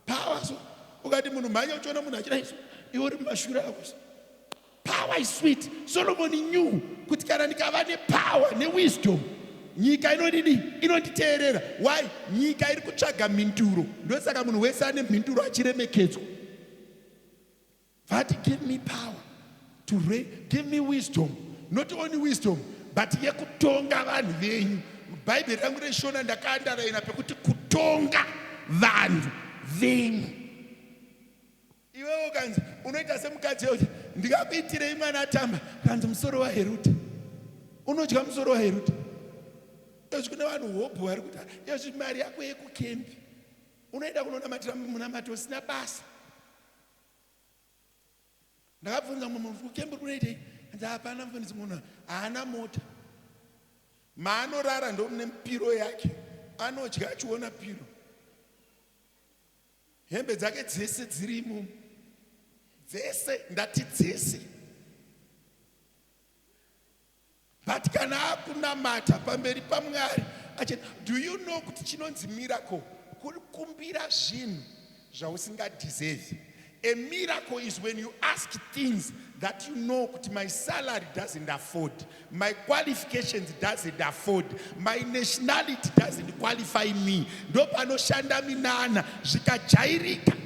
Power, so ukati munhu mhanya, uchiona munhu achida iso, iwe uri mumashure ako. So power is sweet. Solomon knew kuti kana ndikava nepower newisdom, nyika inodidi? Inonditeerera. Why? Nyika iri kutsvaga mhinduro. Ndosaka munhu wese ane mhinduro achiremekedzwa. Vati, "Give me power to reign, give me wisdom," not only wisdom but yekutonga vanhu venyu. Bhaibheri rangu reShona ndakaandaraina pekuti kutonga vanhu venyu. Iwewe ukanzi unoita semukadzi wekuti, "Ndingakuitirei mwana atamba?" Kanzi, "Musoro waHerute." Unodya musoro waHerute? Izvi kune vanhu hobho vari kuti izvi mari yako yekukembi unoenda kunonamatira munamato usina basa. Ndakabvunza mumwe munhu, "Kukembi kunoitei?" Anzi, "Hapana, mufundisi, munhu haana mota, maanorara ndomune mupiro yake, anodya achiona piro, hembe dzake dzese dziri imomo, dzese, ndati dzese." But kana akunamata pamberi paMwari achiti, do you know kuti chinonzi miracle kukumbira zvinhu zvausingadeserve? A miracle is when you ask things that you know kuti my salary doesn't afford, my qualifications doesn't afford, my nationality doesn't qualify me. Ndo panoshanda minana zvikajairika.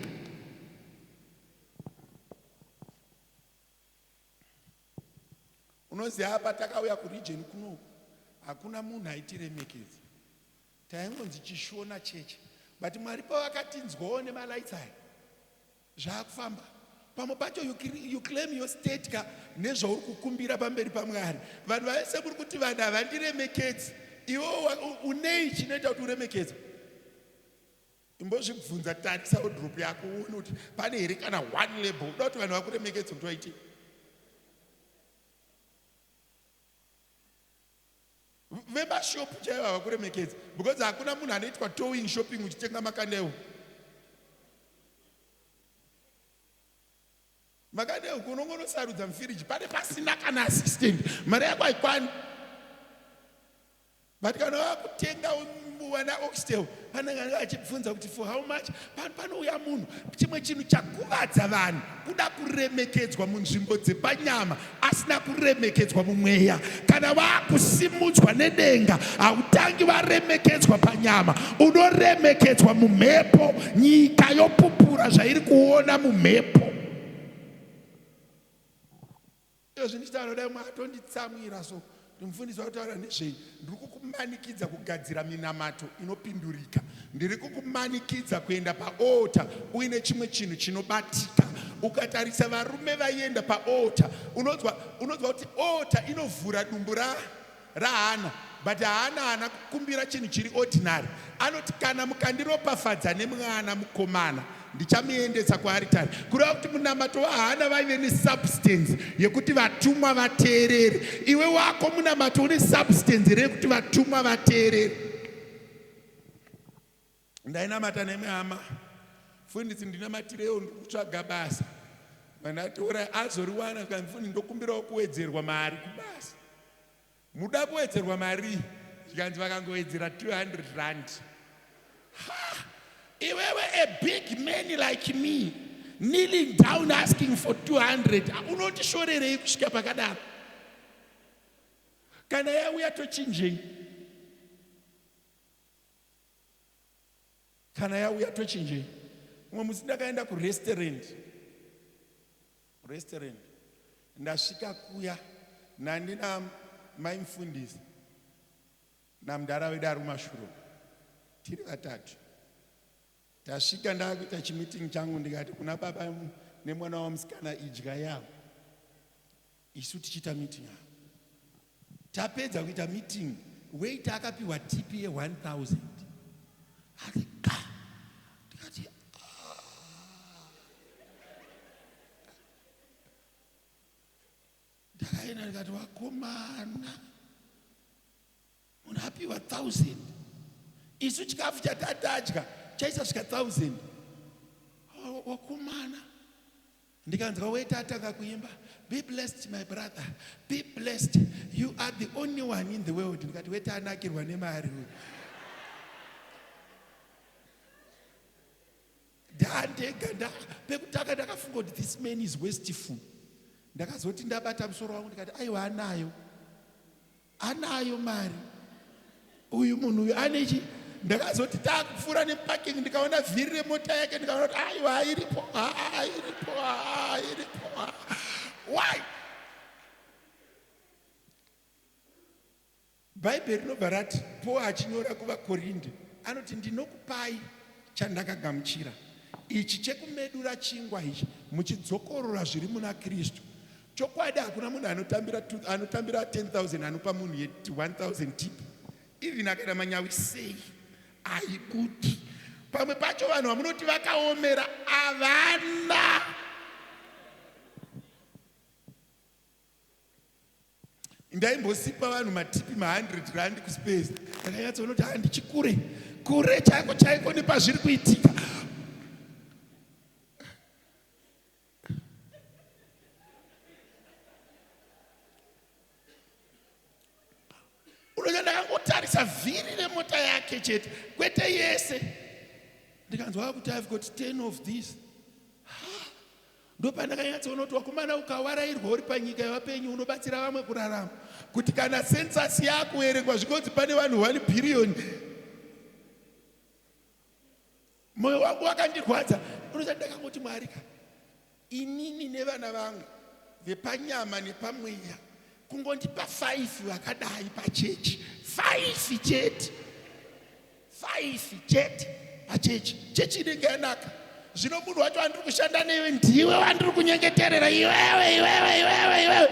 Unoziva, apa takauya kuregion kunoku, hakuna munhu aitiremekedza, taingonzi Chishona chechi. But Mwari pavakatinzwawo nemalights aya, zvaakufamba. Pamwe pacho you claim your state ka nezvauri kukumbira pamberi paMwari. Vanhu vaese muri kuti vanhu havandiremekedzi, iwe unei chinoita kuti uremekedzwe? Imbozvibvunza. Tarisa wardrobe yako uone kuti pane here kana one label. Uda kuti vanhu vakuremekedze kuti waitei? Vemashopu chaivo havakuremekedza because hakuna munhu anoitwa towing shopping uchitenga makandewo. Makandewo unongonosarudza mufiriji, pane pasina kana assistant, mari yako haikwani. But kana wakutenga wana oxtail, panenge anenge achibvunza kuti, "For how much?" Panouya munhu. Chimwe chinhu chakuvadza vanhu kuda kuremekedzwa munzvimbo dzepanyama asina kuremekedzwa mumweya. Kana waakusimudzwa nedenga, hautangi waremekedzwa panyama, unoremekedzwa mumhepo. Nyika yopupura zvairi kuona mumhepo. Izvozvi ndichitaura dai mwe atonditsamwira, so kuti mufundisi wakutaura nezvei? Ndiri kukumanikidza kugadzira minamato inopindurika. Ndiri kukumanikidza kuenda paaltar uine chimwe chinhu chinobatika. Ukatarisa varume vaienda paaltar, unonzwa kuti altar inovhura dumbu raHana. But Hana haana kukumbira chinhu chiri ordinary. Anoti, "Kana mukandiropafadza nemwana mukomana, ndichamuendesa kuaritari." Kureva kuti munamato waHana vaive nesubstance yekuti vatumwa vateerere. Iwe wako munamato une substance rekuti vatumwa vateerere? Ndainamata nemwe hama, "Mufundisi, ndinamatirewo, ndiri kutsvaga basa." Vandatora azoriwana. Mufundisi, ndokumbirawo kuwedzerwa mari kubasa. "Muda kuwedzerwa mari?" Zvikanzi vakangowedzera 200 rand. Ha! Iwewe, a big man like me kneeling down asking for 200, unotishorerei kusvika pakadaro? Kana yauya tochinjei? Kana yauya tochinjei? Mumwe musi ndakaenda kurestaurant. Restaurant. Ndasvika kuya nandina mai mufundisi namudhara wedu ari kumashure tiri vatatu. Tasvika ndakuita chimeeting changu ndikati kuna baba nemwana wamusikana idya yavo. Isu tichiita meeting apa. Tapedza kuita meeting, waiter akapiwa tip ye 1000. Ati ka. Ndikati ah. Ndakaenda ndikati wakomana. Munhu apiwa 1000. Isu chikafu chatatadya chaisasvika 1000. Wakomana. Ndikanzwa waiter atanga kuimba, be blessed my brother, be blessed, you are the only one in the world. Ndikati waiter anakirwa nemari uyu. Ndandega nda pekutanga ndakafunga kuti this man is wasteful. Ndakazoti ndabata musoro wangu ndikati aiwa anayo. Anayo mari uyu munhu uyu ane chi ndakazoti takupfuura neparking ndikaona vhiri remota yake ndikaona kuti aiwa iripo iripo iripo why bhaibheri rinobva rati paul achinyora kuvakorinde anoti ndinokupai chandakagamuchira ichi chekumedura chingwa ichi muchidzokorora zviri muna kristu Chokwadi hakuna munhu anotambira anotambira 10000 anopa munhu 1000 tip even akaita manyawi sei haibudi. Pamwe pacho vanhu vamunoti vakaomera havana. Ndaimbosipa vanhu matipi ma100 rand kuspace ndakanyatsoona kuti handichikure kure chaiko chaiko nepazviri kuitika. Unoona ndakangotarisa vhiri remota yake chete kwete yese ndikanzwa kuti I've got 10 of these. Ndopandakanyatsoona kuti wakomana ukawarairwa uri panyika yevapenyu unobatsira vamwe kurarama kuti kana census yakuverengwa zvikonzi pane vanhu 1 billion Moyo wangu wakandirwadza unoziva ndakangoti Mwari ka inini nevana vangu vepanyama nepamweya kungondipa 5 vakadai pachechi 5 chete 5 chete pachechi chechi inenge yanaka zvino munhu wacho wandiri kushanda newe ndiwe wandiri kunyengeterera iwewe iwewe iwewe iwewe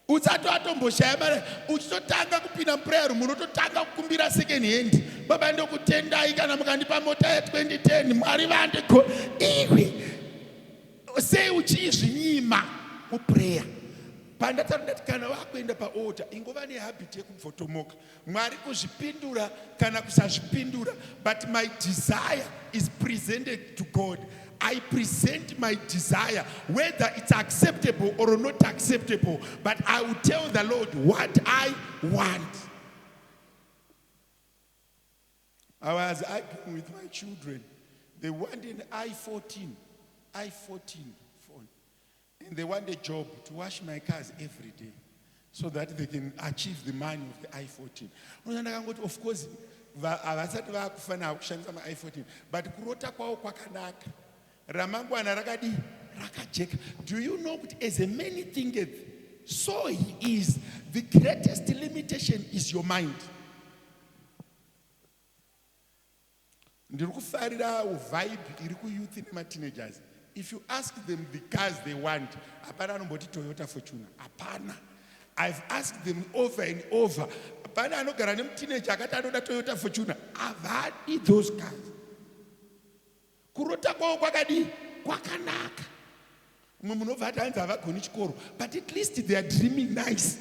Usati watomboshaya mari uchitotanga kupinda muprayer room unototanga kukumbira second hand. Baba ndokutendai kana mukandipa mota ya 2010 Mwari vandiko iwe sei uchiizvinyima muprayer. Pandataura ndati kana wakuenda paaltar ingova nehabit yekubvotomoka. Mwari kuzvipindura kana kusazvipindura but my desire is presented to God. I present my desire whether it's acceptable or not acceptable but I will tell the Lord what I want. I was arguing with my children. They want an i14, i14 phone. And they want a job to wash my cars every day so that they can achieve the money of the i14. Unoona ndakangoti of course havasati vakufanira kushandisa ma-i14 but kurota kwavo kwakanaka. Ramangwana rakadii? Rakajeka. Do you know kuti as a many thinketh so he is. The greatest limitation is your mind. Ndiri kufarira vibe iri kuyouth nemateenagers. If you ask them the cars they want, hapana anomboti Toyota Fortuner. Hapana. I've asked them over and over. Hapana anogara nemuteenager akati anoda Toyota Fortuner. Havadi those cars. Kurota kwavo kwakadii? Kwakanaka. Umwe munhu obva ati hanzi havagoni chikoro, but at least they are dreaming nice.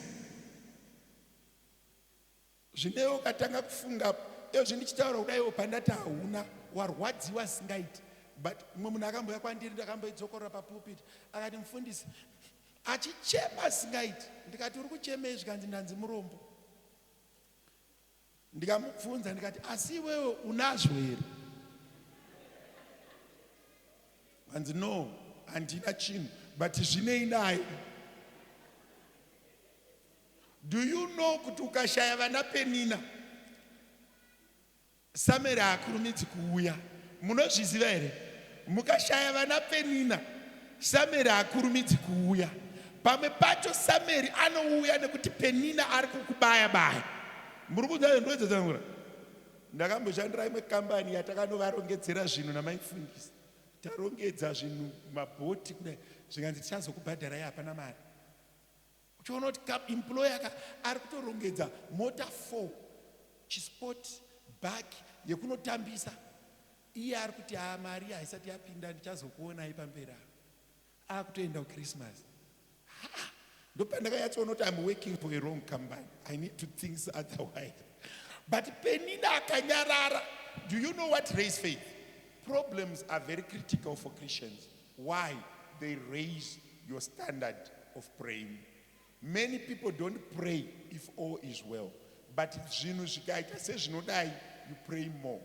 Zvinewe ukatanga kufunga ezvi ndichitaura kudaiwo pandati hauna warwadziwa singaiti but mumwe munhu akambouya kwandiri ndakamboidzokorora papulpit akati mufundisi achichema singaiti ndikati uri kuchemei zvikanzi ndanzi murombo ndikamubvunza ndikati asi iwewe unazvo here Hanzi no, handina chinhu, but zvinei naye. Do you know kuti ukashaya vana Penina, Samueri haakurumidzi kuuya? Munozviziva here? Mukashaya vana Penina, Samueri haakurumidzi kuuya. Pamwe pacho Samueri anouya nekuti Penina ari kukubaya baya. Muri kunzwa zvandinodzatsanangura? Ndakamboshandira imwe kambani yatakanovarongedzera zvinhu namaifundisi. Tarongedza zvinhu mabhoti kudai, zvikanzi tichazokubhadharai, hapana mari. Uchiona kuti employer ka ari kutorongedza mota 4, chisport bag yekunotambisa, iye ari kuti ha, mari haisati yapinda, ndichazokuonai pamberi apa. Akutoenda kuChristmas. Ndopandakanyatsoona kuti I'm working for a wrong company. I need to think otherwise. But Penina akanyarara. Do you know what raise faith? Problems are very critical for Christians. Why? They raise your standard of praying. Many people don't pray if all is well, but zvinhu zvikaita sezvinodai, you pray more.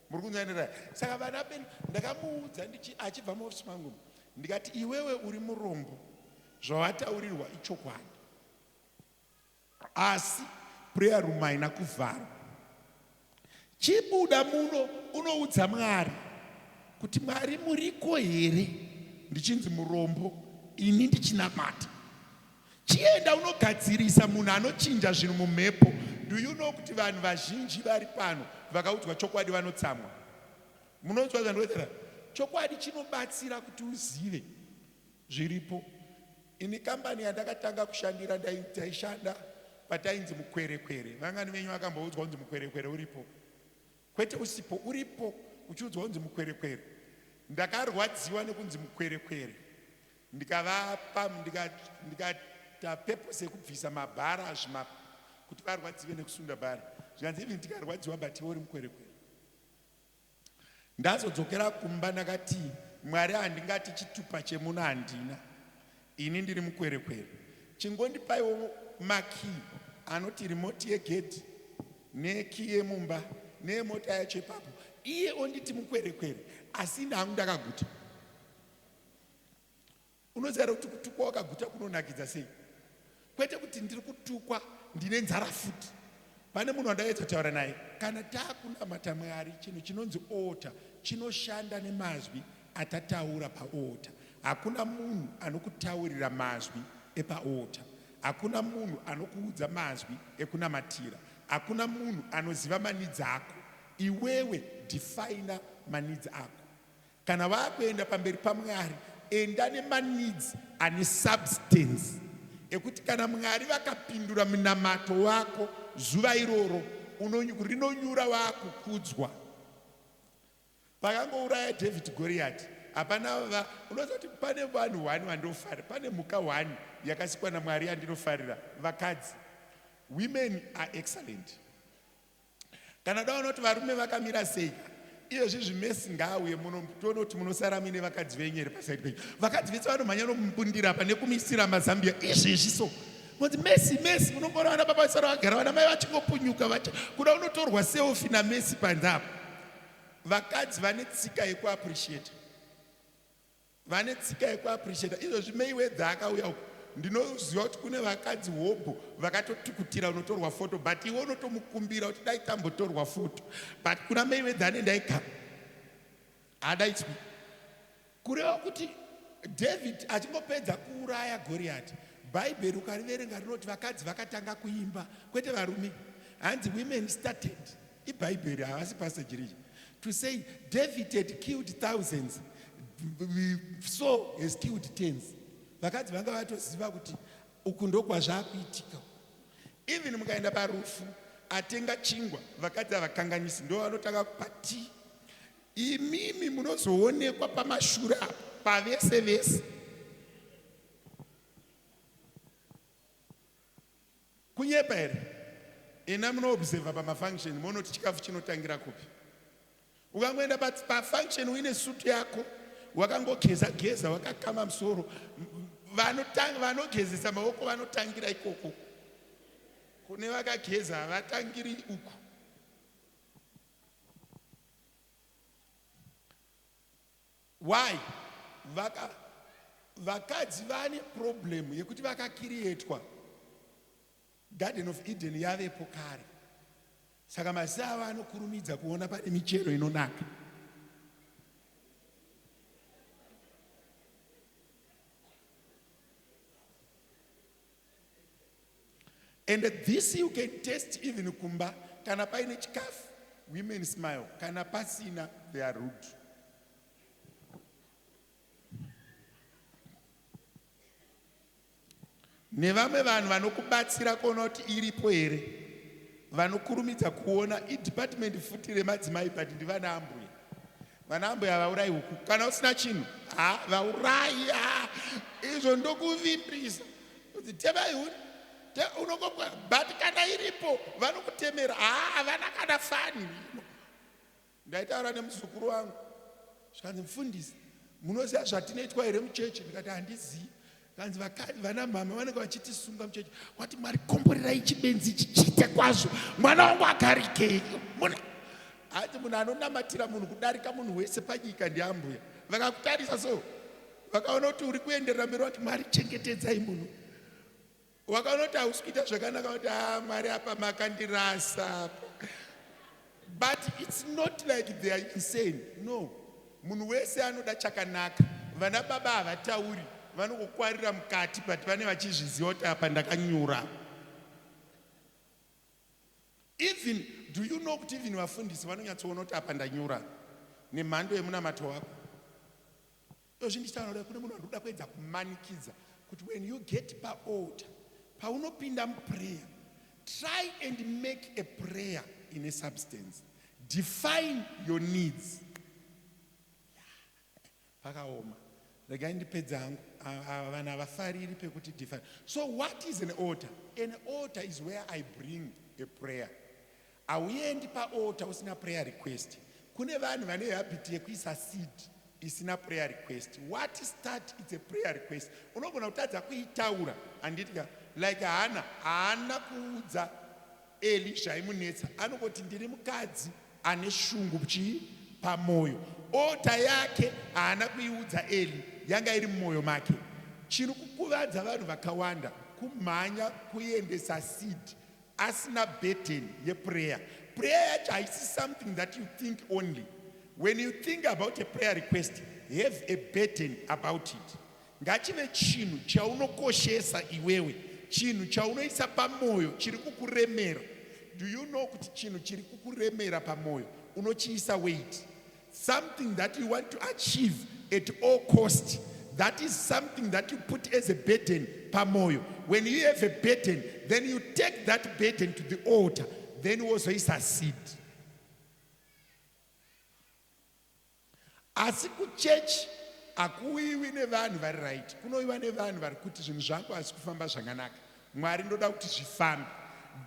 Muri kunzwanira? Saka vana peni, ndakamuudza achibva muofisi mangu, ndikati, "Iwewe uri murombo, zvawataurirwa ichokwadi, asi prayer room haina kuvharwa. Chibuda muno unoudza Mwari kuti, 'Mwari, muriko here ndichinzi murombo ini ndichinamata?' Chienda unogadzirisa munhu anochinja zvinhu mumhepo." Do you know kuti vanhu vazhinji vari pano vakaudzwa chokwadi vanotsamwa? Munonzwa zvandinotaura? Chokwadi chinobatsira kuti uzive zviripo. Ini kambani yandakatanga kushandira, taishanda patainzi mukwerekwere. Vangani venyu vakamboudzwa kunzi mukwerekwere uripo? Kwete usipo, uripo, uchiudzwa kunzi mukwerekwere. Ndakarwadziwa nekunzi mukwerekwere, ndikavapa, ndikaita purpose yekubvisa mabhara zvima kuti varwadziwe nekusunda bhara. Zvikanzi, "Even tikarwadziwa, but iwe uri mukwerekwere." Ndazodzokera kumba, ndakati, "Mwari, handingati chitupa chemuno handina, ini ndiri mukwerekwere. Chingondipaiwo makii anoti remote yegedhi nekii yemumba neyemota yacho ipapo." Iye onditi mukwerekwere, asi ndangu ndakaguta. Unoziva here kuti kutukwa wakaguta kunonakidza sei? Kwete kuti ndiri kutukwa, ndine nzara futi. Pane munhu wandaedza kutaura naye. Kana taakunamata Mwari, chinhu chinonzi altar chinoshanda nemazwi atataura paaltar. Hakuna munhu anokutaurira mazwi epaaltar. Hakuna munhu anokuudza mazwi ekunamatira. Hakuna munhu anoziva maneeds ako. Iwewe defina maneeds ako. Kana vakuenda pamberi paMwari, enda nemaneeds ane substance ekuti kana Mwari vakapindura munamato wako zuva iroro, rinonyura wakukudzwa. Pakangouraya David Goriati, hapana. Unoziva kuti pane vanhu 1 vandofarira, pane mhuka 1 yakasikwa naMwari yandinofarira? Vakadzi. Women are excellent. Kana daona kuti varume vakamira sei, iyezvi zvimesi ngaauye muno, toona kuti munosara muine vakadzi venyu here paside penyu. Vakadzi vese vanomhanya nomumbundira apa nekumisira mazambia izvezvi. So monzi Messi, Messi, munongoona vana baba vasara vagara, vana mai vachingopunyuka vacha kuda unotorwa selfie naMessi panze apo. Vakadzi vane tsika yekuappreciata, vane tsika yekuappreciata. Izvozvi Mayweather akauya uku, ndinoziva kuti kune vakadzi hobho vakatotukutira unotorwa foto, but iwe unotomukumbira kuti dai tambotorwa foto. But kuna Mayweather anoenda ega, haadaidzwi. Kureva kuti David achingopedza kuuraya Goriati, Bhaibheri ukariverenga rinoti vakadzi vakatanga kuimba, kwete varume. Hanzi women started. Ibhaibheri, havasi Pastor Jiriji to say David had killed thousands, Saul has killed tens. Vakadzi vanga vatoziva kuti uku ndokwazvaakuitika. Even mukaenda parufu, atenga chingwa, vakadzi havakanganisi, ndo vanotanga kupa tii. Imimi munozoonekwa pamashure apo pavese vese. Kunyepa here? Ina munoobserva pamafunction, monoti chikafu chinotangira kupi? Ukangoenda pafunction uine sutu yako, wakangogeza geza, wakakama musoro, vanogezesa maoko vanotangira ikoko. Kune vakageza havatangiri uku. Why? Vaka vakadzi vane problem yekuti vakakirietwa Garden of Eden yavepo kare. Saka maziso avo anokurumidza kuona pane michero inonaka. And this you can test even kumba kana paine chikafu women smile kana pasina they are rude. Nevamwe vanhu vanokubatsira kuona kuti iripo here vanokurumidza kuona idepartment futi remadzimai but ndivana ambuya. Vana ambuya havaurayi huku kana usina chinhu ha vaurayi ha izvo ndokuvimbisa kuti temai huni unongobwa but kana iripo vanokutemera ha havana kana fani. Ndaitaura nemuzukuru wangu zvikanzi mufundisi munoziva zvatinoitwa here muchechi ndikati handizivi kanzi vakadzi vana mhama vanenge vachitisunga muchechi wati mwari komborerai chibenzi chichiite kwazvo mwana wangu agarikei muna hanzi munhu anonamatira munhu kudarika munhu wese panyika ndiambuya vakakutarisa so vakaona kuti uri kuenderera mberi vati mwari chengetedzai munhu Wakaona kuti hausi kuita zvakanaka kuti ah Mwari apa makandirasa apa. But it's not like they are insane. No. Munhu wese anoda chakanaka. Vana baba havatauri, vanongokwarira mukati but vane vachizviziva kuti apa ndakanyura. Even do you know kuti even vafundisi vanonyatsoona kuti apa ndanyura nemhando yemunamato wako. Izvozvi ndichitaura kudai kune munhu anoda kuedza kumanikidza kuti when you get paaltar paunopinda muprayer try and make a prayer in a substance define your needs pakaoma regai ndipedze hangu vanhu havafariri pekuti define so what is an altar an altar is where i bring a prayer Hauendi paaltar usina prayer request. Kune vanhu vane habit yekuisa seed isina prayer request. What start it's a prayer request. Unogona kutadza kuitaura handiti ka? Like Hannah haana kuudza Eli zvaimunetsa. Anongoti ndiri mukadzi ane shungu chii pamoyo. Altar yake haana kuiudza Eli yanga iri mumoyo make. Chiri kukuvadza vanhu vakawanda kumhanya kuendesa seed asina burden yeprayer. Prayer yacho haisi something that you think only. When you think about a prayer request, have a burden about it. Ngachive chinhu chaunokoshesa iwewe, chinhu chaunoisa pamoyo chiri kukuremera. Do you know kuti chinhu chiri kukuremera pamoyo unochiisa weight? Something that you want to achieve at all cost. That is something that you put as a burden pamoyo. When you have a burden, then you take that burden to the altar. Then wozoisa seed. Asi kuchechi hakuuyiwi nevanhu vari right, kunouyiwa nevanhu vari kuti zvinhu zvangu hazisi kufamba zvakanaka. Mwari ndoda kuti zvifambe.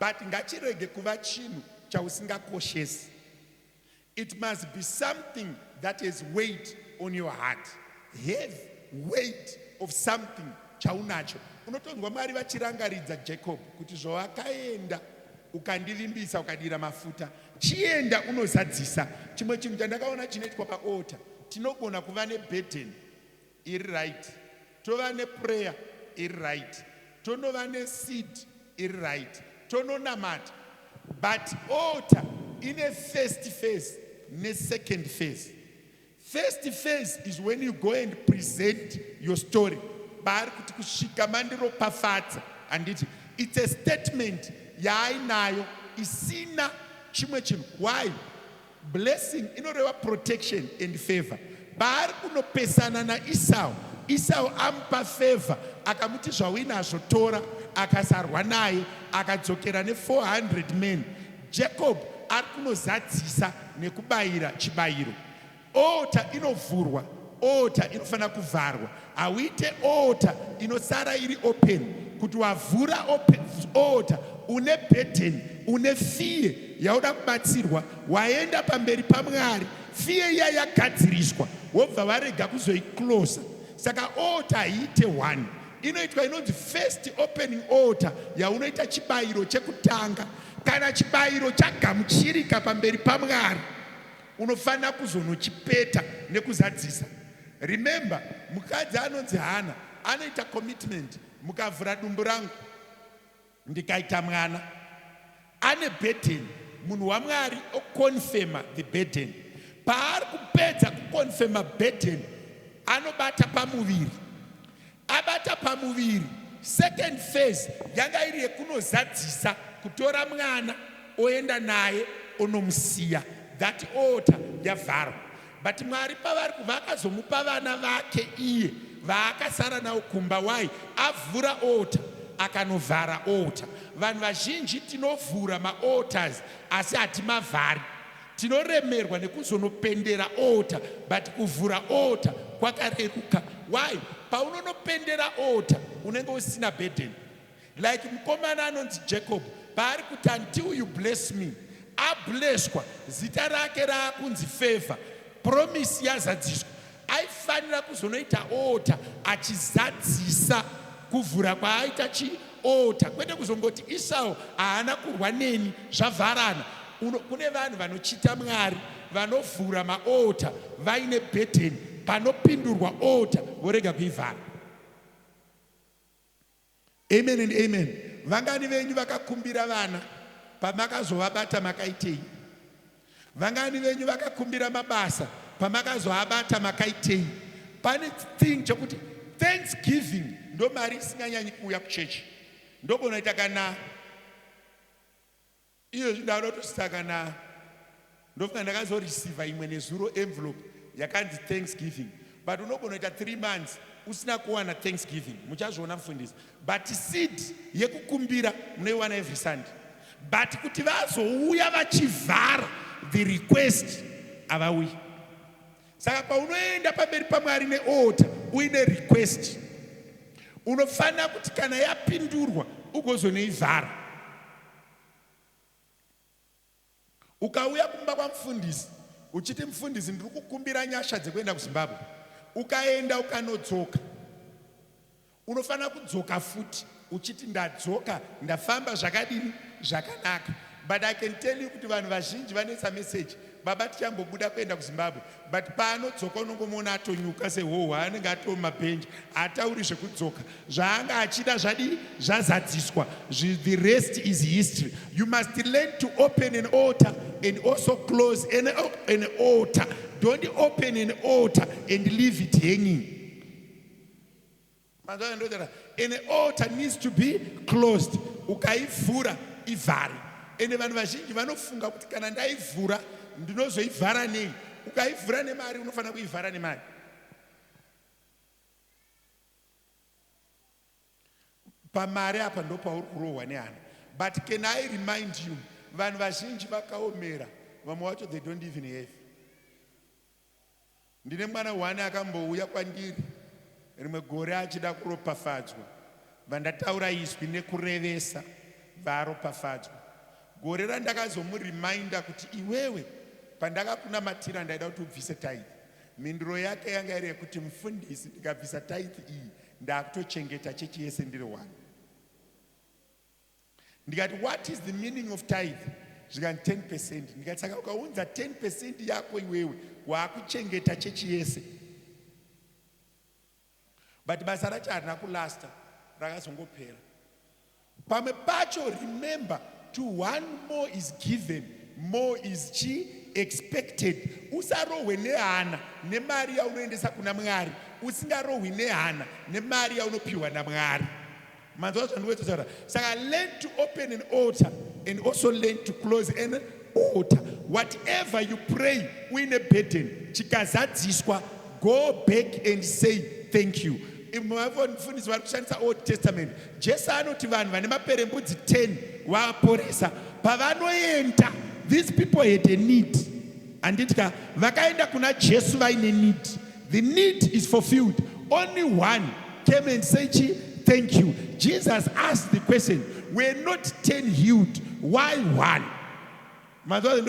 But ngachirege kuva chinhu chausingakoshesi. It must be something that has weight on your heart. Have weight of something chaunacho. Unotonzwa Mwari vachirangaridza Jacob kuti zvawakaenda ukandivimbisa ukadira mafuta, chienda unozadzisa. Chimwe chinhu chandakaona chinoitwa paaltar, tinogona kuva neburden iri right, tova neprayer iri right, tonova neseed iri right, tononamata but altar ine first phase nesecond phase. First phase is when you go and present your story baari kuti kusvika mandiropafadza handiti it's a statement yaainayo isina chimwe chinhu why Blessing inoreva protection and favor. Paari kunopesana naEsau, Esau amupa favor akamuti zvauinazvo tora, akasarwa naye akadzokera ne 400 men. Jacob ari kunozadzisa nekubayira chibayiro. Altar inovhurwa, altar inofanira kuvharwa. Hauite altar inosara iri open kuti wavhura open altar une burden, une fear yauda kubatsirwa, waenda pamberi paMwari, fear iya yagadziriswa wobva warega kuzoicloser. Saka altar haiite one, inoitwa inonzi first opening altar yaunoita chibayiro chekutanga. Kana chibayiro chagamuchirika pamberi paMwari, unofanira kuzonochipeta nekuzadzisa. Remember, mukadzi anonzi Hana anoita commitment, mukavhura dumbu rangu ndikaita mwana ane burden. Munhu waMwari oconfirma the burden. Paari kupedza kuconfirma burden, anobata pamuviri. Abata pamuviri, second phase yanga iri yekunozadzisa, kutora mwana oenda naye onomusiya. That altar yavharwa. But Mwari pavari vakazomupa vana vake iye vaakasara navo kumba. Why? Avhura altar, akanovhara altar. Vanhu vazhinji tinovhura maaltars asi hatimavhari. Tinoremerwa nekuzonopendera altar, but kuvhura altar kwakareruka. Why? Paunonopendera altar unenge usina burden. Like mukomana anonzi Jacob, paari kuti, "Until you bless me," ablesswa, zita rake raakunzi Favor, promise yazadziswa. Aifanira kuzonoita altar achizadzisa kuvhura kwaaita chialtar, kwete kuzongoti Esau haana kurwa neni, zvavharana. Kune vanhu vanochita Mwari, vanovhura maaltar vaine burden. Panopindurwa altar vorega kuivhara. Amen and amen. Vangani venyu vakakumbira vana, pamakazovabata makaitei? Vangani venyu vakakumbira mabasa, pamakazoabata makaitei? Pane thing chokuti thanksgiving ndo mari isinganyanyi kuuya kuchechi. Ndokunoita kana iyozvi ndauda kutosita kana ndofunga ndakazoreceiva imwe nezuro envelope yakanzi thanksgiving, but unogona kuita 3 months usina kuwana thanksgiving. Muchazviona, mufundisi. But seed yekukumbira munoiwana every Sunday, but kuti vazouya vachivhara the request, havauyi. Saka paunoenda pamberi paMwari nealtar uine request, unofanira kuti kana yapindurwa ugozonoivhara. Ukauya kumba kwamufundisi uchiti, "Mufundisi, ndiri kukumbira nyasha dzekuenda kuZimbabwe," ukaenda ukanodzoka, unofanira kudzoka futi uchiti, "Ndadzoka, ndafamba zvakadini? Zvakanaka." But I can tell you kuti vanhu vazhinji vanoisa meseji, "Baba, tichambobuda kuenda kuZimbabwe," but paanodzoka unongomuona atonyuka sehohwa, anenge atomabhenji, haatauri zvekudzoka. Zvaanga achida zvadii? Zvazadziswa. The rest is history. You must learn to open an altar and also close an altar. Don't open an altar and leave it hanging. Manzwa? An altar needs to be closed. Ukaivhura, ivhare. Ende vanhu vazhinji vanofunga kuti kana ndaivhura ndinozoivhara nei? Ukaivhura nemari, unofanira kuivhara nemari. Pamari apa ndo pauri kurohwa nehana. But can I remind you, vanhu vazhinji vakaomera, vamwe vacho they don't even have. Ndine mwana one akambouya kwandiri rimwe gore achida kuropafadzwa. Vandataura izwi nekurevesa, varopafadzwa. Gore randakazomureminda kuti, "Iwewe, pandakakunamatira ndaida kuti ubvise tithe," mhinduro yake yanga iri yekuti, "Mufundisi, ndikabvisa tithe iyi ndakutochengeta chechi yese ndiri one." Ndikati, "What is the meaning of tithe?" Zvikani 10%. Ndikati, "Saka ukaunza 10% yako iwewe, waakuchengeta chechi yese." But basa racho harina kulasta, rakazongopera. Pamwe pacho, remember, to one more is given, more is chi expected. Usarohwe nehana nemari yaunoendesa kuna Mwari, usingarohwi nehana nemari yaunopiwa naMwari. Manzwa zvandikuetaura? Saka learn to open an altar and also learn to close an altar. Whatever you pray uine burden, chikazadziswa, go back and say thank you. Mufundisi vari kushandisa Old Testament. Jesu anoti vanhu vane maperembudzi 10 vaporesa, pavanoenda, these people had a need, handitya? Vakaenda kuna Jesu vaine need. The need is fulfilled. Only one came and say chi thank you. Jesus asked the question, "Were not 10 healed? Why one?" Manzwa?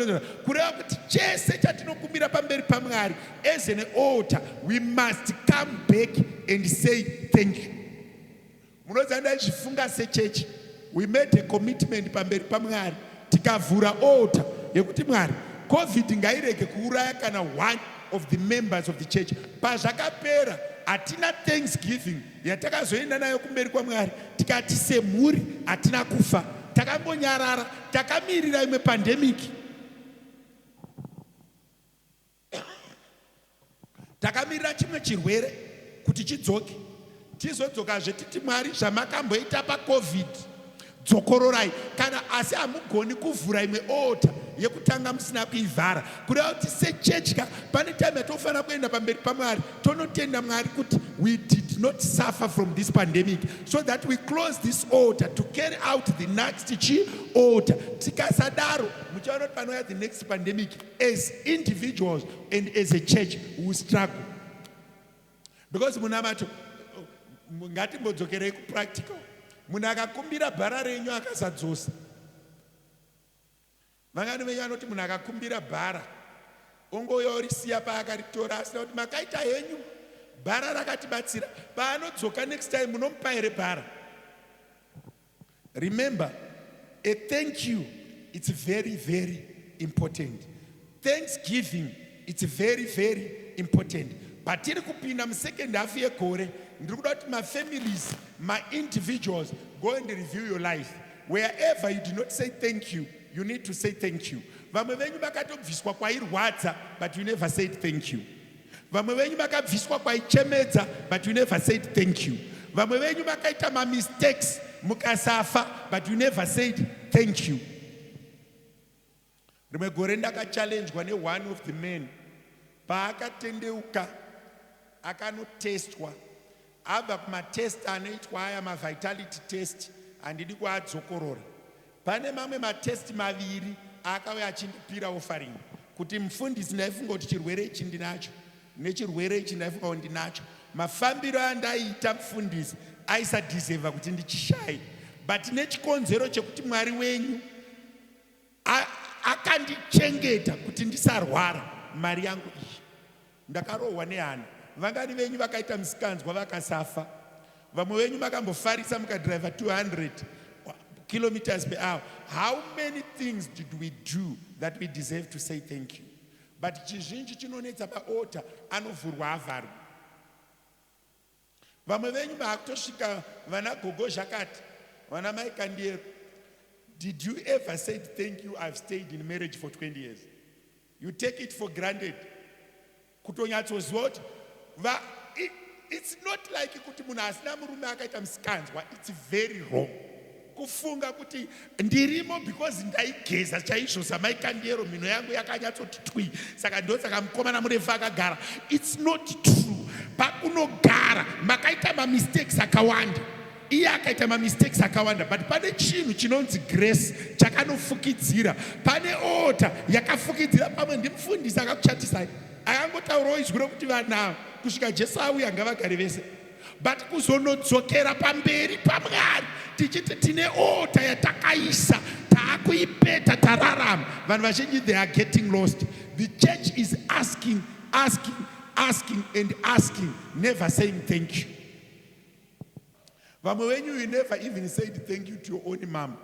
Kureva kuti chese chatinokumbira pamberi paMwari as an altar, we must come back and say thank you. Munoziva, ndaizvifunga sechechi, we made a commitment pamberi paMwari, tikavhura altar yekuti, "Mwari, COVID ngairege kuuraya kana one." of the members of the church. Pazvakapera, hatina thanksgiving yatakazoenda nayo kumberi kwaMwari tikati semhuri hatina kufa. Takangonyarara, takamirira imwe pandemic, takamirira chimwe chirwere kuti chidzoke, tizodzokazve titi, "Mwari, zvamakamboita paCOVID dzokororai." Kana asi hamugoni kuvhura imwe altar yekutanga musina kuivhara. Kureva kuti sechechi ka, pane time yatofanira kuenda pamberi paMwari tonotenda Mwari kuti we did not suffer from this pandemic, so that we close this altar to carry out the next chi altar. Tikasadaro, muchaona kuti panouya the next pandemic, as individuals and as a church we struggle, because munamato, ngatimbodzokerei kupractical. Munhu akakumbira bhara renyu akasadzosa, vangani venyu anoti munhu akakumbira bhara ongouya orisiya paakaritora asina kuti makaita henyu, bhara rakatibatsira, paanodzoka next time munomupa here bhara? Remember, a thank you, it's very, very important. Thanksgiving, it's very, very important. Patiri kupinda musecond half yegore, ndiri kuda kuti mafamilies, maindividuals, go and review your life. Wherever you do not say thank you, you need to say thank you. Vamwe venyu vakatobviswa kwairwadza, but you never said thank you. Vamwe venyu vakabviswa kwaichemedza, but you never said thank you. Vamwe venyu vakaita mamistakes mukasafa, but you never said thank you. Rimwe gore ndakachallenjwa neone of the men paakatendeuka, akanotestwa. Abva kumatest anoitwa aya mavitality test, handidi kuadzokorora. Pane mamwe matest maviri akauya achindipira offering kuti, "Mufundisi, ndaifunga kuti chirwere ichi ndinacho, nechirwere ichi ndaifunga kuti ndinacho. Mafambiro andaiita, mufundisi, aisadeserva kuti ndichishaye, but nechikonzero chekuti Mwari wenyu akandichengeta kuti ndisarwara, mari yangu iyi." Ndakarohwa nehana. Vangani venyu vakaita misikanzwa vakasafa? Vamwe venyu makambofarisa mukadhiraivha 200 kilometers per hour. How many things did we do that we deserve to say thank you? But chizhinji chinonetsa, paaltar anovhurwa avharwa. Vamwe venyu maakutosvika vana gogo zvakati, vana mai Kandiero, did you ever say thank you? I've stayed in marriage for 20 years. You take it for granted. Kutonyatsoziva kuti it's not like kuti munhu asina murume akaita musikanzwa. It's very wrong kufunga kuti ndirimo because ndaigeza chaizvo samaikandiyero, mhino yangu yakanyatsoti twi, saka ndosaka mukomana murefu akagara. It's not true. Pakunogara makaita mamistakes akawanda, iye akaita mamistakes akawanda, but pane chinhu chinonzi grace chakanofukidzira. Pane altar yakafukidzira. Pamwe ndimufundisi akakuchatisai akangotaurawo izwi rokuti vanavo kusvika Jesu auya ngavagare vese, but kuzonodzokera pamberi paMwari tichiti tine altar yatakaisa, taakuipeta, tararama, vanhu vazhinji, they are getting lost. The church is asking, asking, asking and asking, never saying thank you. Vamwe venyu, you never even said thank you to your own mom.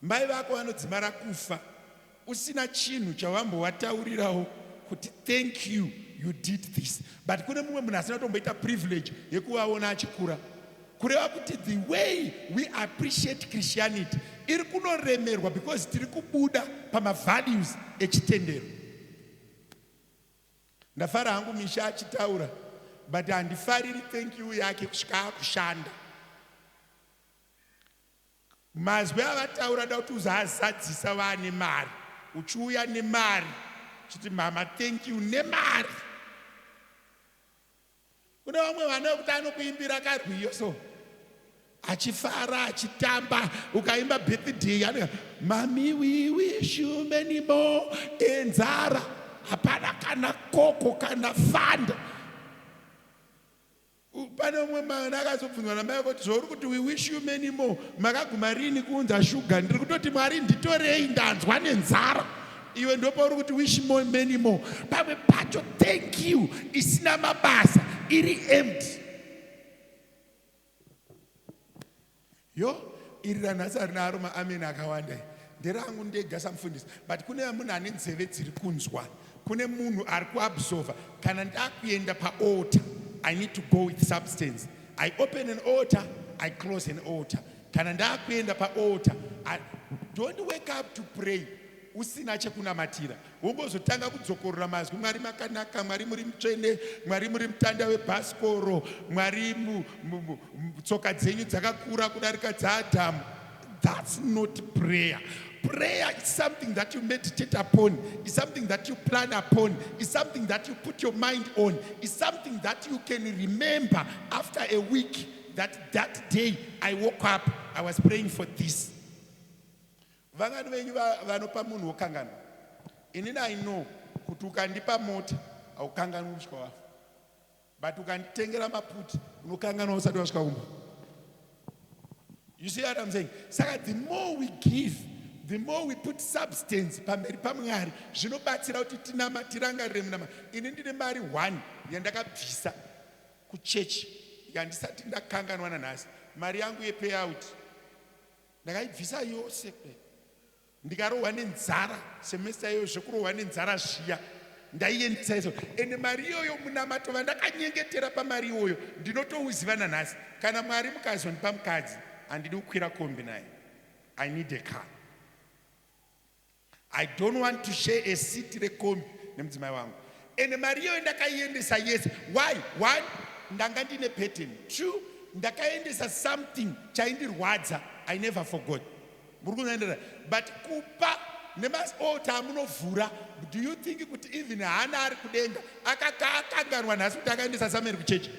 Mai vako vanodzimara kufa usina chinhu chavambovataurirawo kuti thank you, you did this. But kune mumwe munhu asina kutomboita privilege yekuvaona achikura. Kureva kuti the way we appreciate Christianity iri kunoremerwa because tiri kubuda pamavalues echitendero. Ndafara hangu Misha achitaura, but handifariri thank you yake kusvika akushanda. Mazwi avataura da kuti uzoazadzisa vaane mari, uchiuya nemari chiti, "Mama, thank you," nemari. Kune vamwe vana vekuti anokuimbira karwiyo so achifara, achitamba. Ukaimba birthday anenge, "Mami, we wish you many more," enzara hapana kana koko kana fanda. Pane umwe mwana akazobvunzwa namai kuti, "Zvauri kuti we wish you many more, makaguma rini kuunza shuga? Ndiri kutoti Mwari nditorei, ndanzwa nenzara. Iwe ndopauri kuti wish more, many more." Pamwe pacho thank you isina mabasa iri empty. Yo, iri ranhasi harina aro maamen akawanda, nderangu ndega samufundisi, but kune munhu ane nzeve dziri kunzwa. Kune munhu ari kuabsorba. Kana ndakuenda paaltar, I need to go with substance. I open an altar, I close an altar. Kana ndakuenda paaltar, don't wake up to pray usina chekunamatira, wongozotanga kudzokorora mazwi: "Mwari makanaka, Mwari muri mutsvene, Mwari muri mutanda webhasikoro, Mwari tsoka dzenyu dzakakura kudarika dzaAdhamu." That's not prayer. Prayer is something that you meditate upon, is something that you plan upon, is something that you put your mind on, is something that you can remember after a week, that that day I woke up, I was praying for this. Vangani venyu vanopa munhu wokanganwa? Inini I know kuti ukandipa mota haukanganwi kusvika wafa, but ukanditengera maputi unokanganwa usati wasvika kumba. You see what I'm saying? Saka the more we give, the more we put substance pamberi paMwari, zvinobatsira kuti tinama tirangarire munama. Ini ndine mari one yandakabvisa kuchechi yandisati ndakanganwa nanhasi, mari yangu yepayout. Ndakaibvisa yose kudai, ndikarohwa nenzara semester iyoyo, zvekurohwa nenzara zviya. Ndaiendesa iso, ende mari iyoyo, munamato vandakanyengetera pamari iyoyo ndinotouziva nanhasi. Kana Mwari mukazondipa mukadzi, handidi kukwira kombi naye. I need a car. I don't want to share a seat rekombi nemudzimai wangu. Ende mari iyoyo ndakaiendesa yese. Why? One, ndanga ndine pattern. Two, ndakaendesa something chaindirwadza. I never forgot. Muri kunoenderera? But kupa nemaaltar amunovhura, do you think kuti even Hana ari kudenga akanganwa nhasi kuti akaendesa Samueri kuchechi?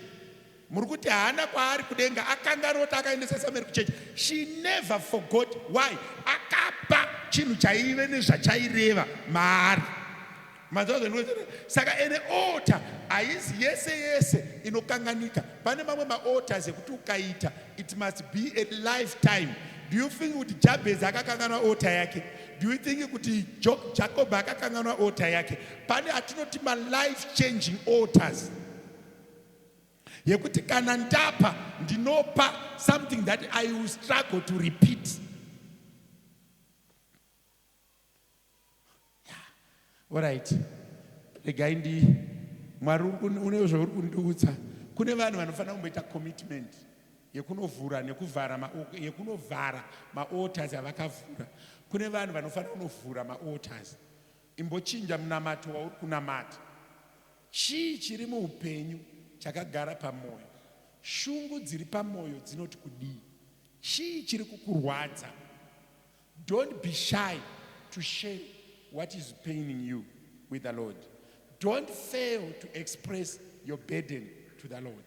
Muri kuti Hana kwaari kudenga akanganwa kuti akaendesa Samueri kuchechi? She never forgot. Why? Akapa chinhu chaive nezvachaireva maari. Manzwa? Saka ene altar haizi yese yese inokanganika. Pane mamwe maaltars ekuti ukaita, it must be a lifetime. Do you think kuti Jabez akakanganwa altar yake? Do you think kuti Jacob akakanganwa altar yake? Pane atinoti malife changing altars, yekuti kana ndapa, ndinopa something that I will struggle to repeat. Alright, regai ndi Mwari une zvauri kundiudza. Kune vanhu vanofanira kumboita commitment yekunovhura nekuvhara, yekunovhara maaltars avakavhura. Kune vanhu vanofanira kunovhura maaltars. Imbochinja munamato wauri kunamata. Chii chiri muupenyu chakagara pamwoyo? Shungu dziri pamwoyo dzinoti kudii? Chii chiri kukurwadza? Don't be shy to share what is paining you with the Lord. Don't fail to express your burden to the Lord.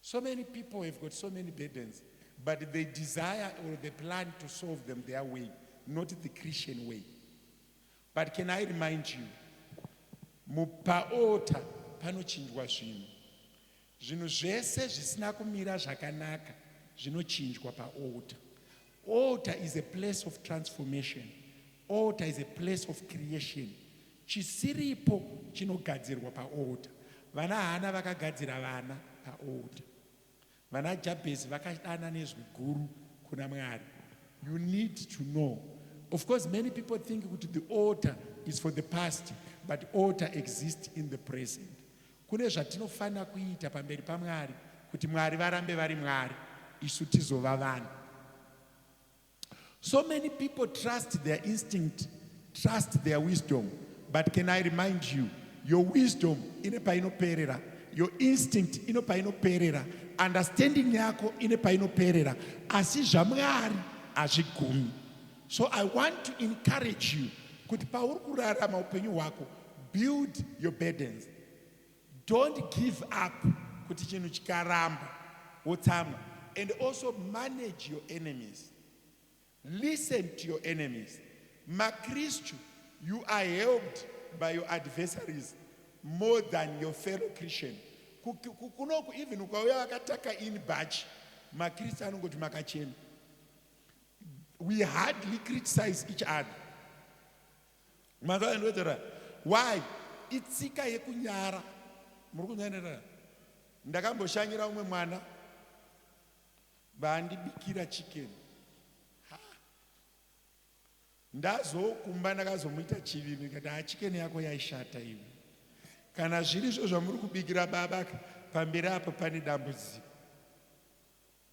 So many people have got so many burdens, but they desire or they plan to solve them their way, not the Christian way. But can I remind you, mupaaltar panochinjwa zvinhu. Zvinhu zvese zvisina kumira zvakanaka zvinochinjwa paaltar. Altar is a place of transformation. Altar is a place of creation. Chisiripo chinogadzirwa paaltar. Vana Hana vakagadzira vana paaltar. Vana Jabhezi vakadana nezwi guru kuna Mwari. You need to know, of course, many people think kuti the altar is for the past, but altar exists in the present. Kune zvatinofanira kuita pamberi paMwari kuti Mwari varambe vari Mwari, isu tizova vanhu. So many people trust their instinct, trust their wisdom, but can I remind you, your wisdom ine painoperera, your instinct ine painoperera, understanding yako ine painoperera, asi zvaMwari hazvigumi. So I want to encourage you kuti pauri kurarama upenyu hwako, build your burdens. Don't give up kuti chinhu chikaramba wotsamwa. And also manage your enemies. Listen to your enemies. Makristu, you are helped by your adversaries more than your fellow Christian. Kunoku even ukauya vakataka in batch, makristu anongoti makachena. We hardly criticize each other. Mazvaendwedzera? Why? Itsika yekunyara. Muri kunyanira? Ndakamboshanyira umwe mwana, vaandibikira chicken. Ndazokumba ndakazomuita chivi, ndikati, "Ha, chicken yako yaishata iwe. Kana zviri izvo zvamuri kubikira baba, pamberi apo pane dambudziko.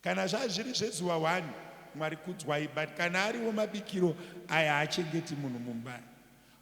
Kana zvazviri zvezuva 1, Mwari kudzwai, but kana ariwo mabikiro aya, haachengeti munhu mumba."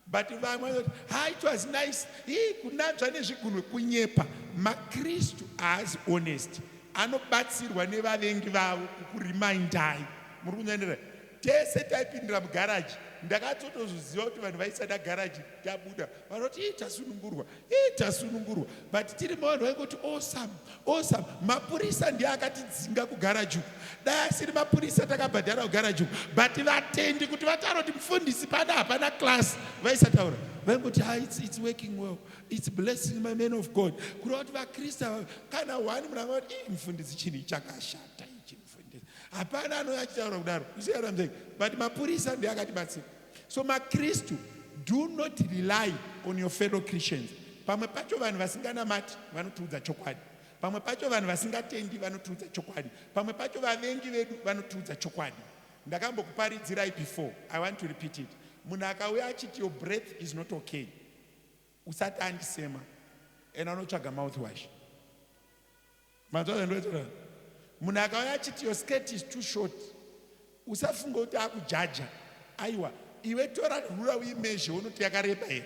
But vamwe vanoti, "Ha, it was nice." Ii, kunanzva nezvigunwe, kunyepa. Makristu haasi honest, anobatsirwa nevavengi vavo kukurimindai. Muri kunyanira? Tese taipindira mugaraji. Ndakatotozoziva kuti vanhu vaisada garaji tabuda. Vanoti, "Ii, tasunungurwa, ii, tasunungurwa," but tiri mavanhu vaingoti, "Awesome, awesome." Mapurisa ndiye akatidzinga kugaraji uku. Dai asiri mapurisa, takabhadhara kugaraji uku. But vatendi kuti vataura kuti mufundisi pana hapana class, vaisataura. Vaingoti, "Ha, it's working well, it's blessing my man of God." Kureva kuti vakristu ava, kana one munhu angati, "Ii, mufundisi, chinhu chakashata ichi, mufundisi," hapana anouya achitaura kudaro. You see what I'm saying? But mapurisa ndiye akatibatsira. So makristu, do not rely on your fellow Christians. Pamwe pacho vanhu vasinganamati vanotiudza chokwadi, pamwe pacho vanhu vasingatendi vanotiudza chokwadi, pamwe pacho vavengi vedu vanotiudza chokwadi. Ndakambokuparidzirai before, I want to repeat it. Munhu akauya achiti your breath is not okay, usati andisema, ena unotsvaga mouthwash. Manzwa? Munhu akauya achiti your skirt is too short, usafunga kuti akujaja. Aiwa, iwe tora rura uimeasure, unoti yakareba here?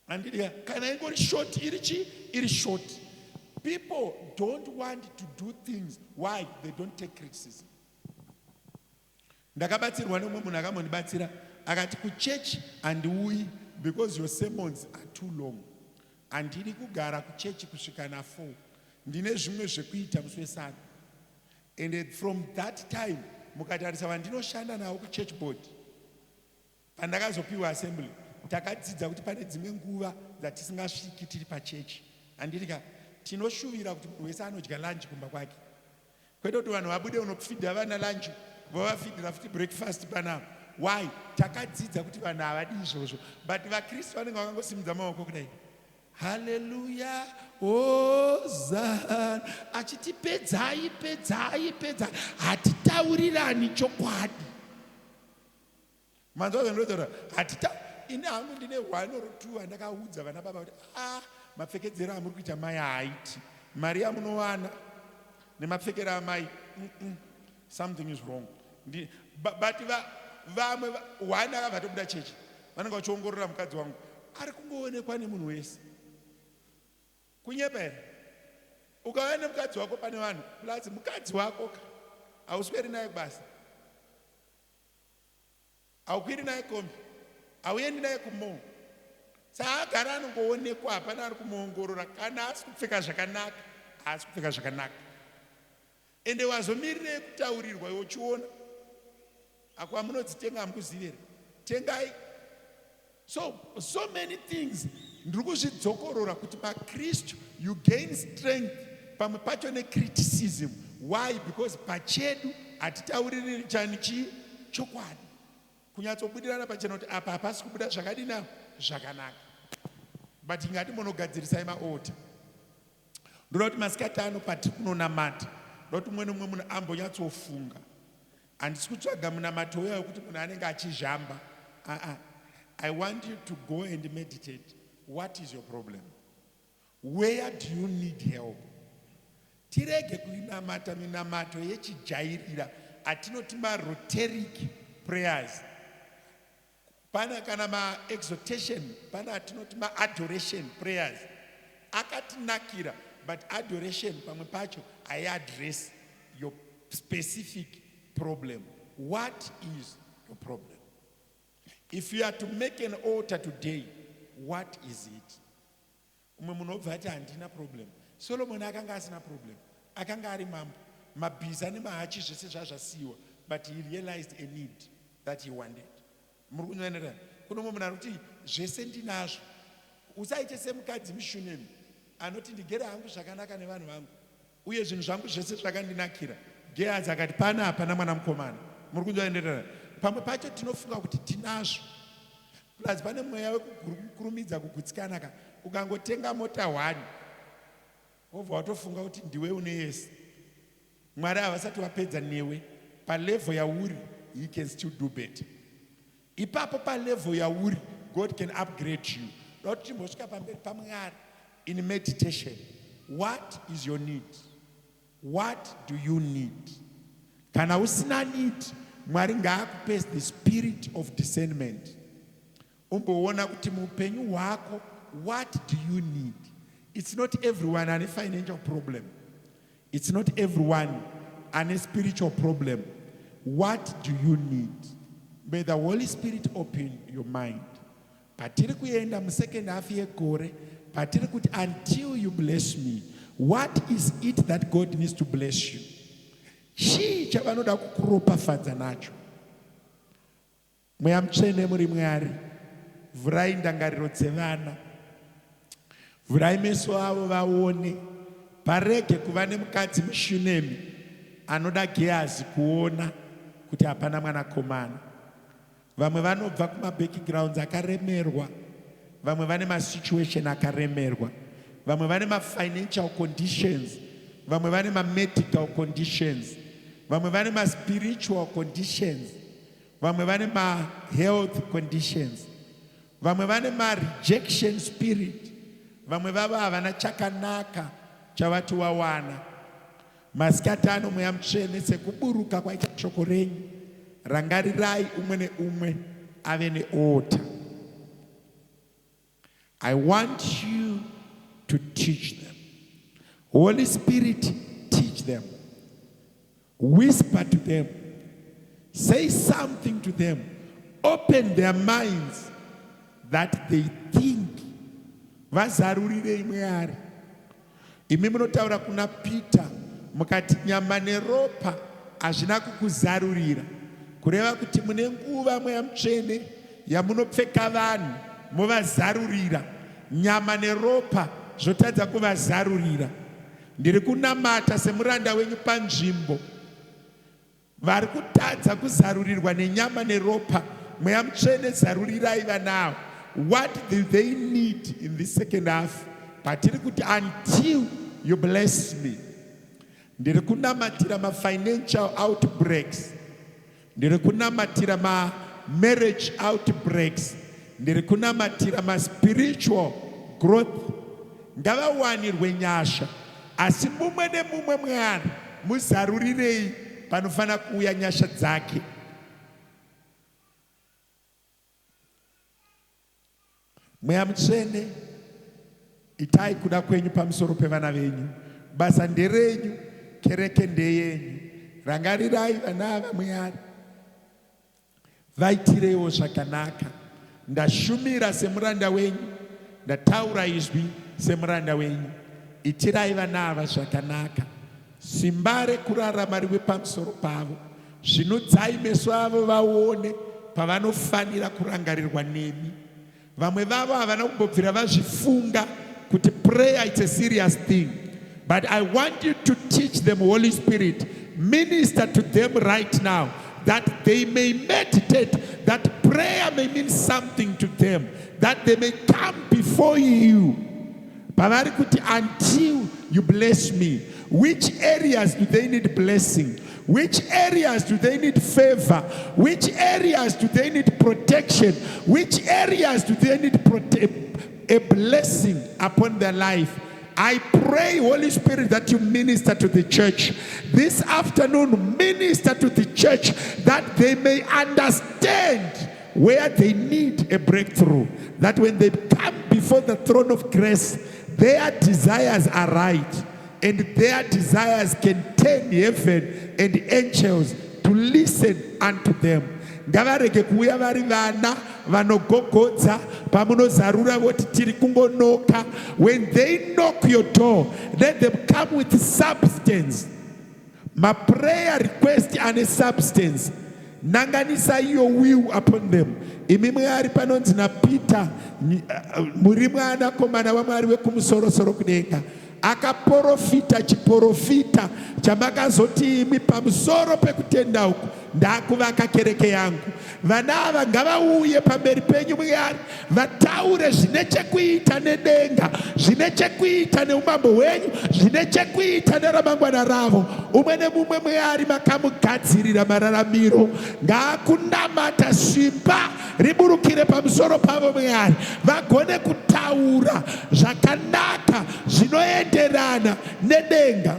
Handidya. Kana ingori short, iri chi iri short. People don't want to do things. Why? They don't take criticism. Ndakabatsirwa nemumwe munhu akambondibatsira, akati, "Kuchechi handiuyi because your sermons are too long. Handidi kugara kuchechi kusvika na4, ndine zvimwe zvekuita musi weSunday." And from that time, mukatarisa vandinoshanda navo kuchurch board, pandakazopiwa assembly, takadzidza kuti pane dzimwe nguva dzatisingasviki tiri pachechi. Handiti tinoshuvira kuti munhu wese anodya lunch kumba kwake, kwete kuti vanhu vabude unofidha vana lunch, vovafidhira futi breakfast panapa. Why? Takadzidza kuti vanhu havadi izvozvo. But vakristu vanenge vakangosimudza maoko kudai, "Haleluya, hozana," achiti, "Pedzai, pedzai, pedzai." Hatitaurirani chokwadi. Manzwa zvandinotaura? Hatita ini hangu ndine one or two andakaudza vana baba kuti, "A, mapfekedzero amuri kuita mai haaiti. Mari yamunowana nemapfekero amai, something is wrong." But vamwe one akabva tobuda chechi, vanenge vachiongorora mukadzi wangu, ari kungoonekwa nemunhu wese. Kunyepa here? Ukauya nemukadzi wako pane vanhu, plus mukadzi wako ka, hausweri naye kubasa, haukwiri naye kombi, hauendi naye kumall, saagara anongoonekwa. Hapana ari kumuongorora. Kana asi kupfeka zvakanaka, haasi kupfeka zvakanaka. Ende wazomirirei kutaurirwa iwe uchiona akwamunodzitenga? Hamukuzivi here? Tengai. So many things ndiri kuzvidzokorora kuti makristu, you gain strength pamwe pacho necriticism. Why? Because pachedu hatitauririri chani chii chokwadi, kunyatsobudirana pachena kuti apa hapasi kubuda zvakadina zvakanaka. But ingati munogadzirisai maaltar. Ndoda kuti masikati ano patiri kunonamata, ndoda kuti mumwe nemumwe munhu ambonyatsofunga. Handisi kutsvaga munamato uya wekuti munhu anenge achizhamba. Aa, I want you to go and meditate. What is your problem? Where do you need help? Tirege kuinamata minamato yechijairira atinoti marhetoric prayers. Pana kana maexhortation, pana atinoti maadoration prayers akatinakira, but adoration pamwe pacho haiaddress your specific problem. What is your problem? If you are to make an altar today, what is it? Umwe munhu obva ati, "Handina problem." Solomoni akanga asina problem, akanga ari mambo, mabhiza nemahachi zvese zvazvasiyiwa, but he realized a need that he wanted. Muri kunyenera? Kuno mumwe munhu ari kuti, "Zvese ndinazvo." Usaite semukadzi muShunemi anoti, "Ndigere hangu zvakanaka nevanhu vangu, uye zvinhu zvangu zvese zvakandinakira." Gehazi akati, "Pana hapana mwana mukomana." Muri kunzwaenderera? Pamwe pacho tinofunga kuti tinazvo. Plus pane mweya wekukurumidza kugutsikana ka. Ukangotenga mota 1, wobva watofunga kuti ndiwe une yese. Mwari havasati vapedza newe. Palevel yauri, he can still do better. Ipapo palevel yauri, God can upgrade you. Da kuti timbosvika pamberi paMwari in meditation. What is your need? What do you need? Kana usina need, Mwari ngaakupe the spirit of discernment, umboona kuti muupenyu hwako, what do you need? It's not everyone ane financial problem. It's not everyone ane spiritual problem. What do you need? May the Holy Spirit open your mind. Patiri kuenda musecond half yegore, patiri kuti until you bless me, what is it that God needs to bless you? Chii chavanoda kukuropafadza nacho? Mweya Mutsvene, muri Mwari, vhurai ndangariro dzevana, vhurai meso avo vaone. Parege kuva nemukadzi muShunemi anoda Gehazi kuona kuti hapana mwanakomana. Vamwe vanobva kumabackgrounds akaremerwa, vamwe vane masituation akaremerwa, vamwe vane mafinancial conditions, vamwe vane mamedical conditions, vamwe vane maspiritual conditions, vamwe vane mahealth conditions, vamwe vane marejection spirit, vamwe vavo havana chakanaka chavati wawana. Masikati ano, Mweya Mutsvene, sekuburuka kwaita shoko renyu, rangarirai umwe neumwe ave nealtar. I want you to teach them. Holy Spirit, teach them, whisper to them, say something to them, open their minds that they think. Vazarurirei, Mwari. Imi munotaura kuna Peter mukati, "Nyama neropa hazvina kukuzarurira." Kureva kuti mune nguva, Mweya Mutsvene, yamunopfeka vanhu movazarurira, nyama neropa zvotadza kuvazarurira. Ndiri kunamata semuranda wenyu panzvimbo vari kutadza kuzarurirwa nenyama neropa. Mweya Mutsvene, zarurirai vanawo. What do they need in the second half, patiri kuti until you bless me? Ndiri kunamatira mafinancial outbreaks, ndiri kunamatira mamarriage outbreaks, ndiri kunamatira maspiritual growth. Ngavawanirwe nyasha, asi mumwe nemumwe, Mwari, muzarurirei panofanira kuuya nyasha dzake. Mweya Mutsvene, itai kuda kwenyu pamusoro pevana venyu. Basa nderenyu, kereke ndeyenyu. Rangarirai vana ava, Mwari, vaitireiwo zvakanaka. Ndashumira semuranda wenyu, ndataura izwi semuranda wenyu. Itirai vana ava zvakanaka. Simba rekurarama rive pamusoro pavo. Svinudzai meso avo vaone pavanofanira kurangarirwa nemi. Vamwe vavo havana kumbobvira vazvifunga kuti prayer, it's a serious thing, but I want you to teach them. Holy Spirit, minister to them right now that they may meditate, that prayer may mean something to them, that they may come before you. Pavari kuti until you bless me, which areas do they need blessing? Which areas do they need favor? Which areas do they need protection? Which areas do they need a blessing upon their life? I pray, Holy Spirit, that you minister to the church this afternoon. Minister to the church that they may understand where they need a breakthrough. That when they come before the throne of grace, their desires are right and their desires can turn heaven and angels to listen unto them. Ngavarege kuuya vari vana vanogogodza, pamunozarura voti tiri kungonoka. When they knock your door, let them come with substance, maprayer request ane substance. Nanganisai your will upon them. Imi Mwari, panonzi naPeter, muri mwanakomana waMwari wekumusorosoro kudenga. Akaprofita chiprofita chamakazoti imi, pamusoro pekutenda uku ndakuvaka kereke yangu. Vana ava ngavauye pamberi penyu, Mwari, vataure zvine chekuita nedenga, zvine chekuita neumambo hwenyu, zvine chekuita neramangwana ravo. Umwe nemumwe Mwari makamugadzirira mararamiro. Ngaakunamata simba riburukire pamusoro pavo Mwari, vagone kutaura zvakanaka zvinoenderana nedenga.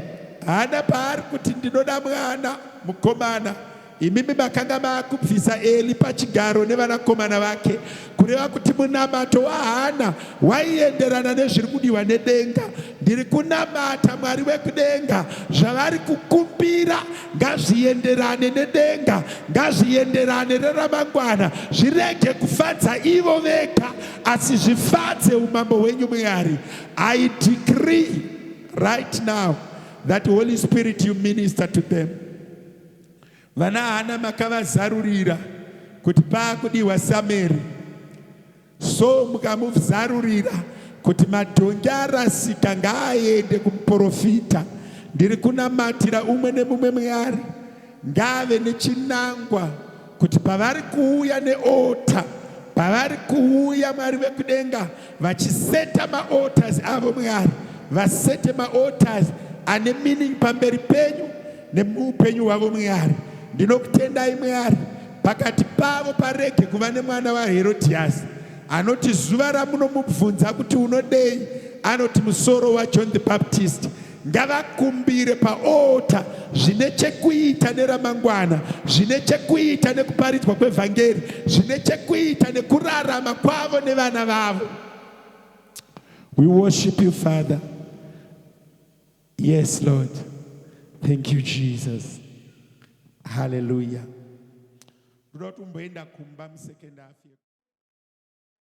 Haana paari kuti ndinoda mwana mukomana. Imimi makanga maakubvisa Eli pachigaro nevanakomana vake, kureva kuti munamato waHana waienderana nezviri kudiwa nedenga. Ndiri kunamata Mwari wekudenga, zvavari kukumbira ngazvienderane nedenga, ngazvienderane neramangwana, zvirege kufadza ivo vega, asi zvifadze umambo hwenyu Mwari. I decree right now that Holy Spirit, you minister to them. Vana Hana makavazarurira kuti paakudiwa Sameri, so mukamuzarurira kuti madhongi arasika ngaaende kumuprofita. Ndiri kunamatira umwe nemumwe Mwari ngave nechinangwa kuti pavari kuuya nealtar, pavari kuuya Mwari vekudenga vachiseta maaltars avo, Mwari vasete maaltars ane meaning pamberi penyu nemuupenyu hwavo. Mwari, ndinokutendai Mwari, pakati pavo parege kuva nemwana waHerodhiasi anoti zuva ramunomubvunza kuti unodei, anoti musoro waJohn the Baptist. Ngavakumbire paaltar zvine chekuita neramangwana, zvine chekuita nekuparidzwa kwevhangeri, zvine chekuita nekurarama kwavo nevana vavo. We worship you, Father. Yes, Lord. Thank you, Jesus. Hallelujah. Ndoda kuti umboenda kumba musecond half.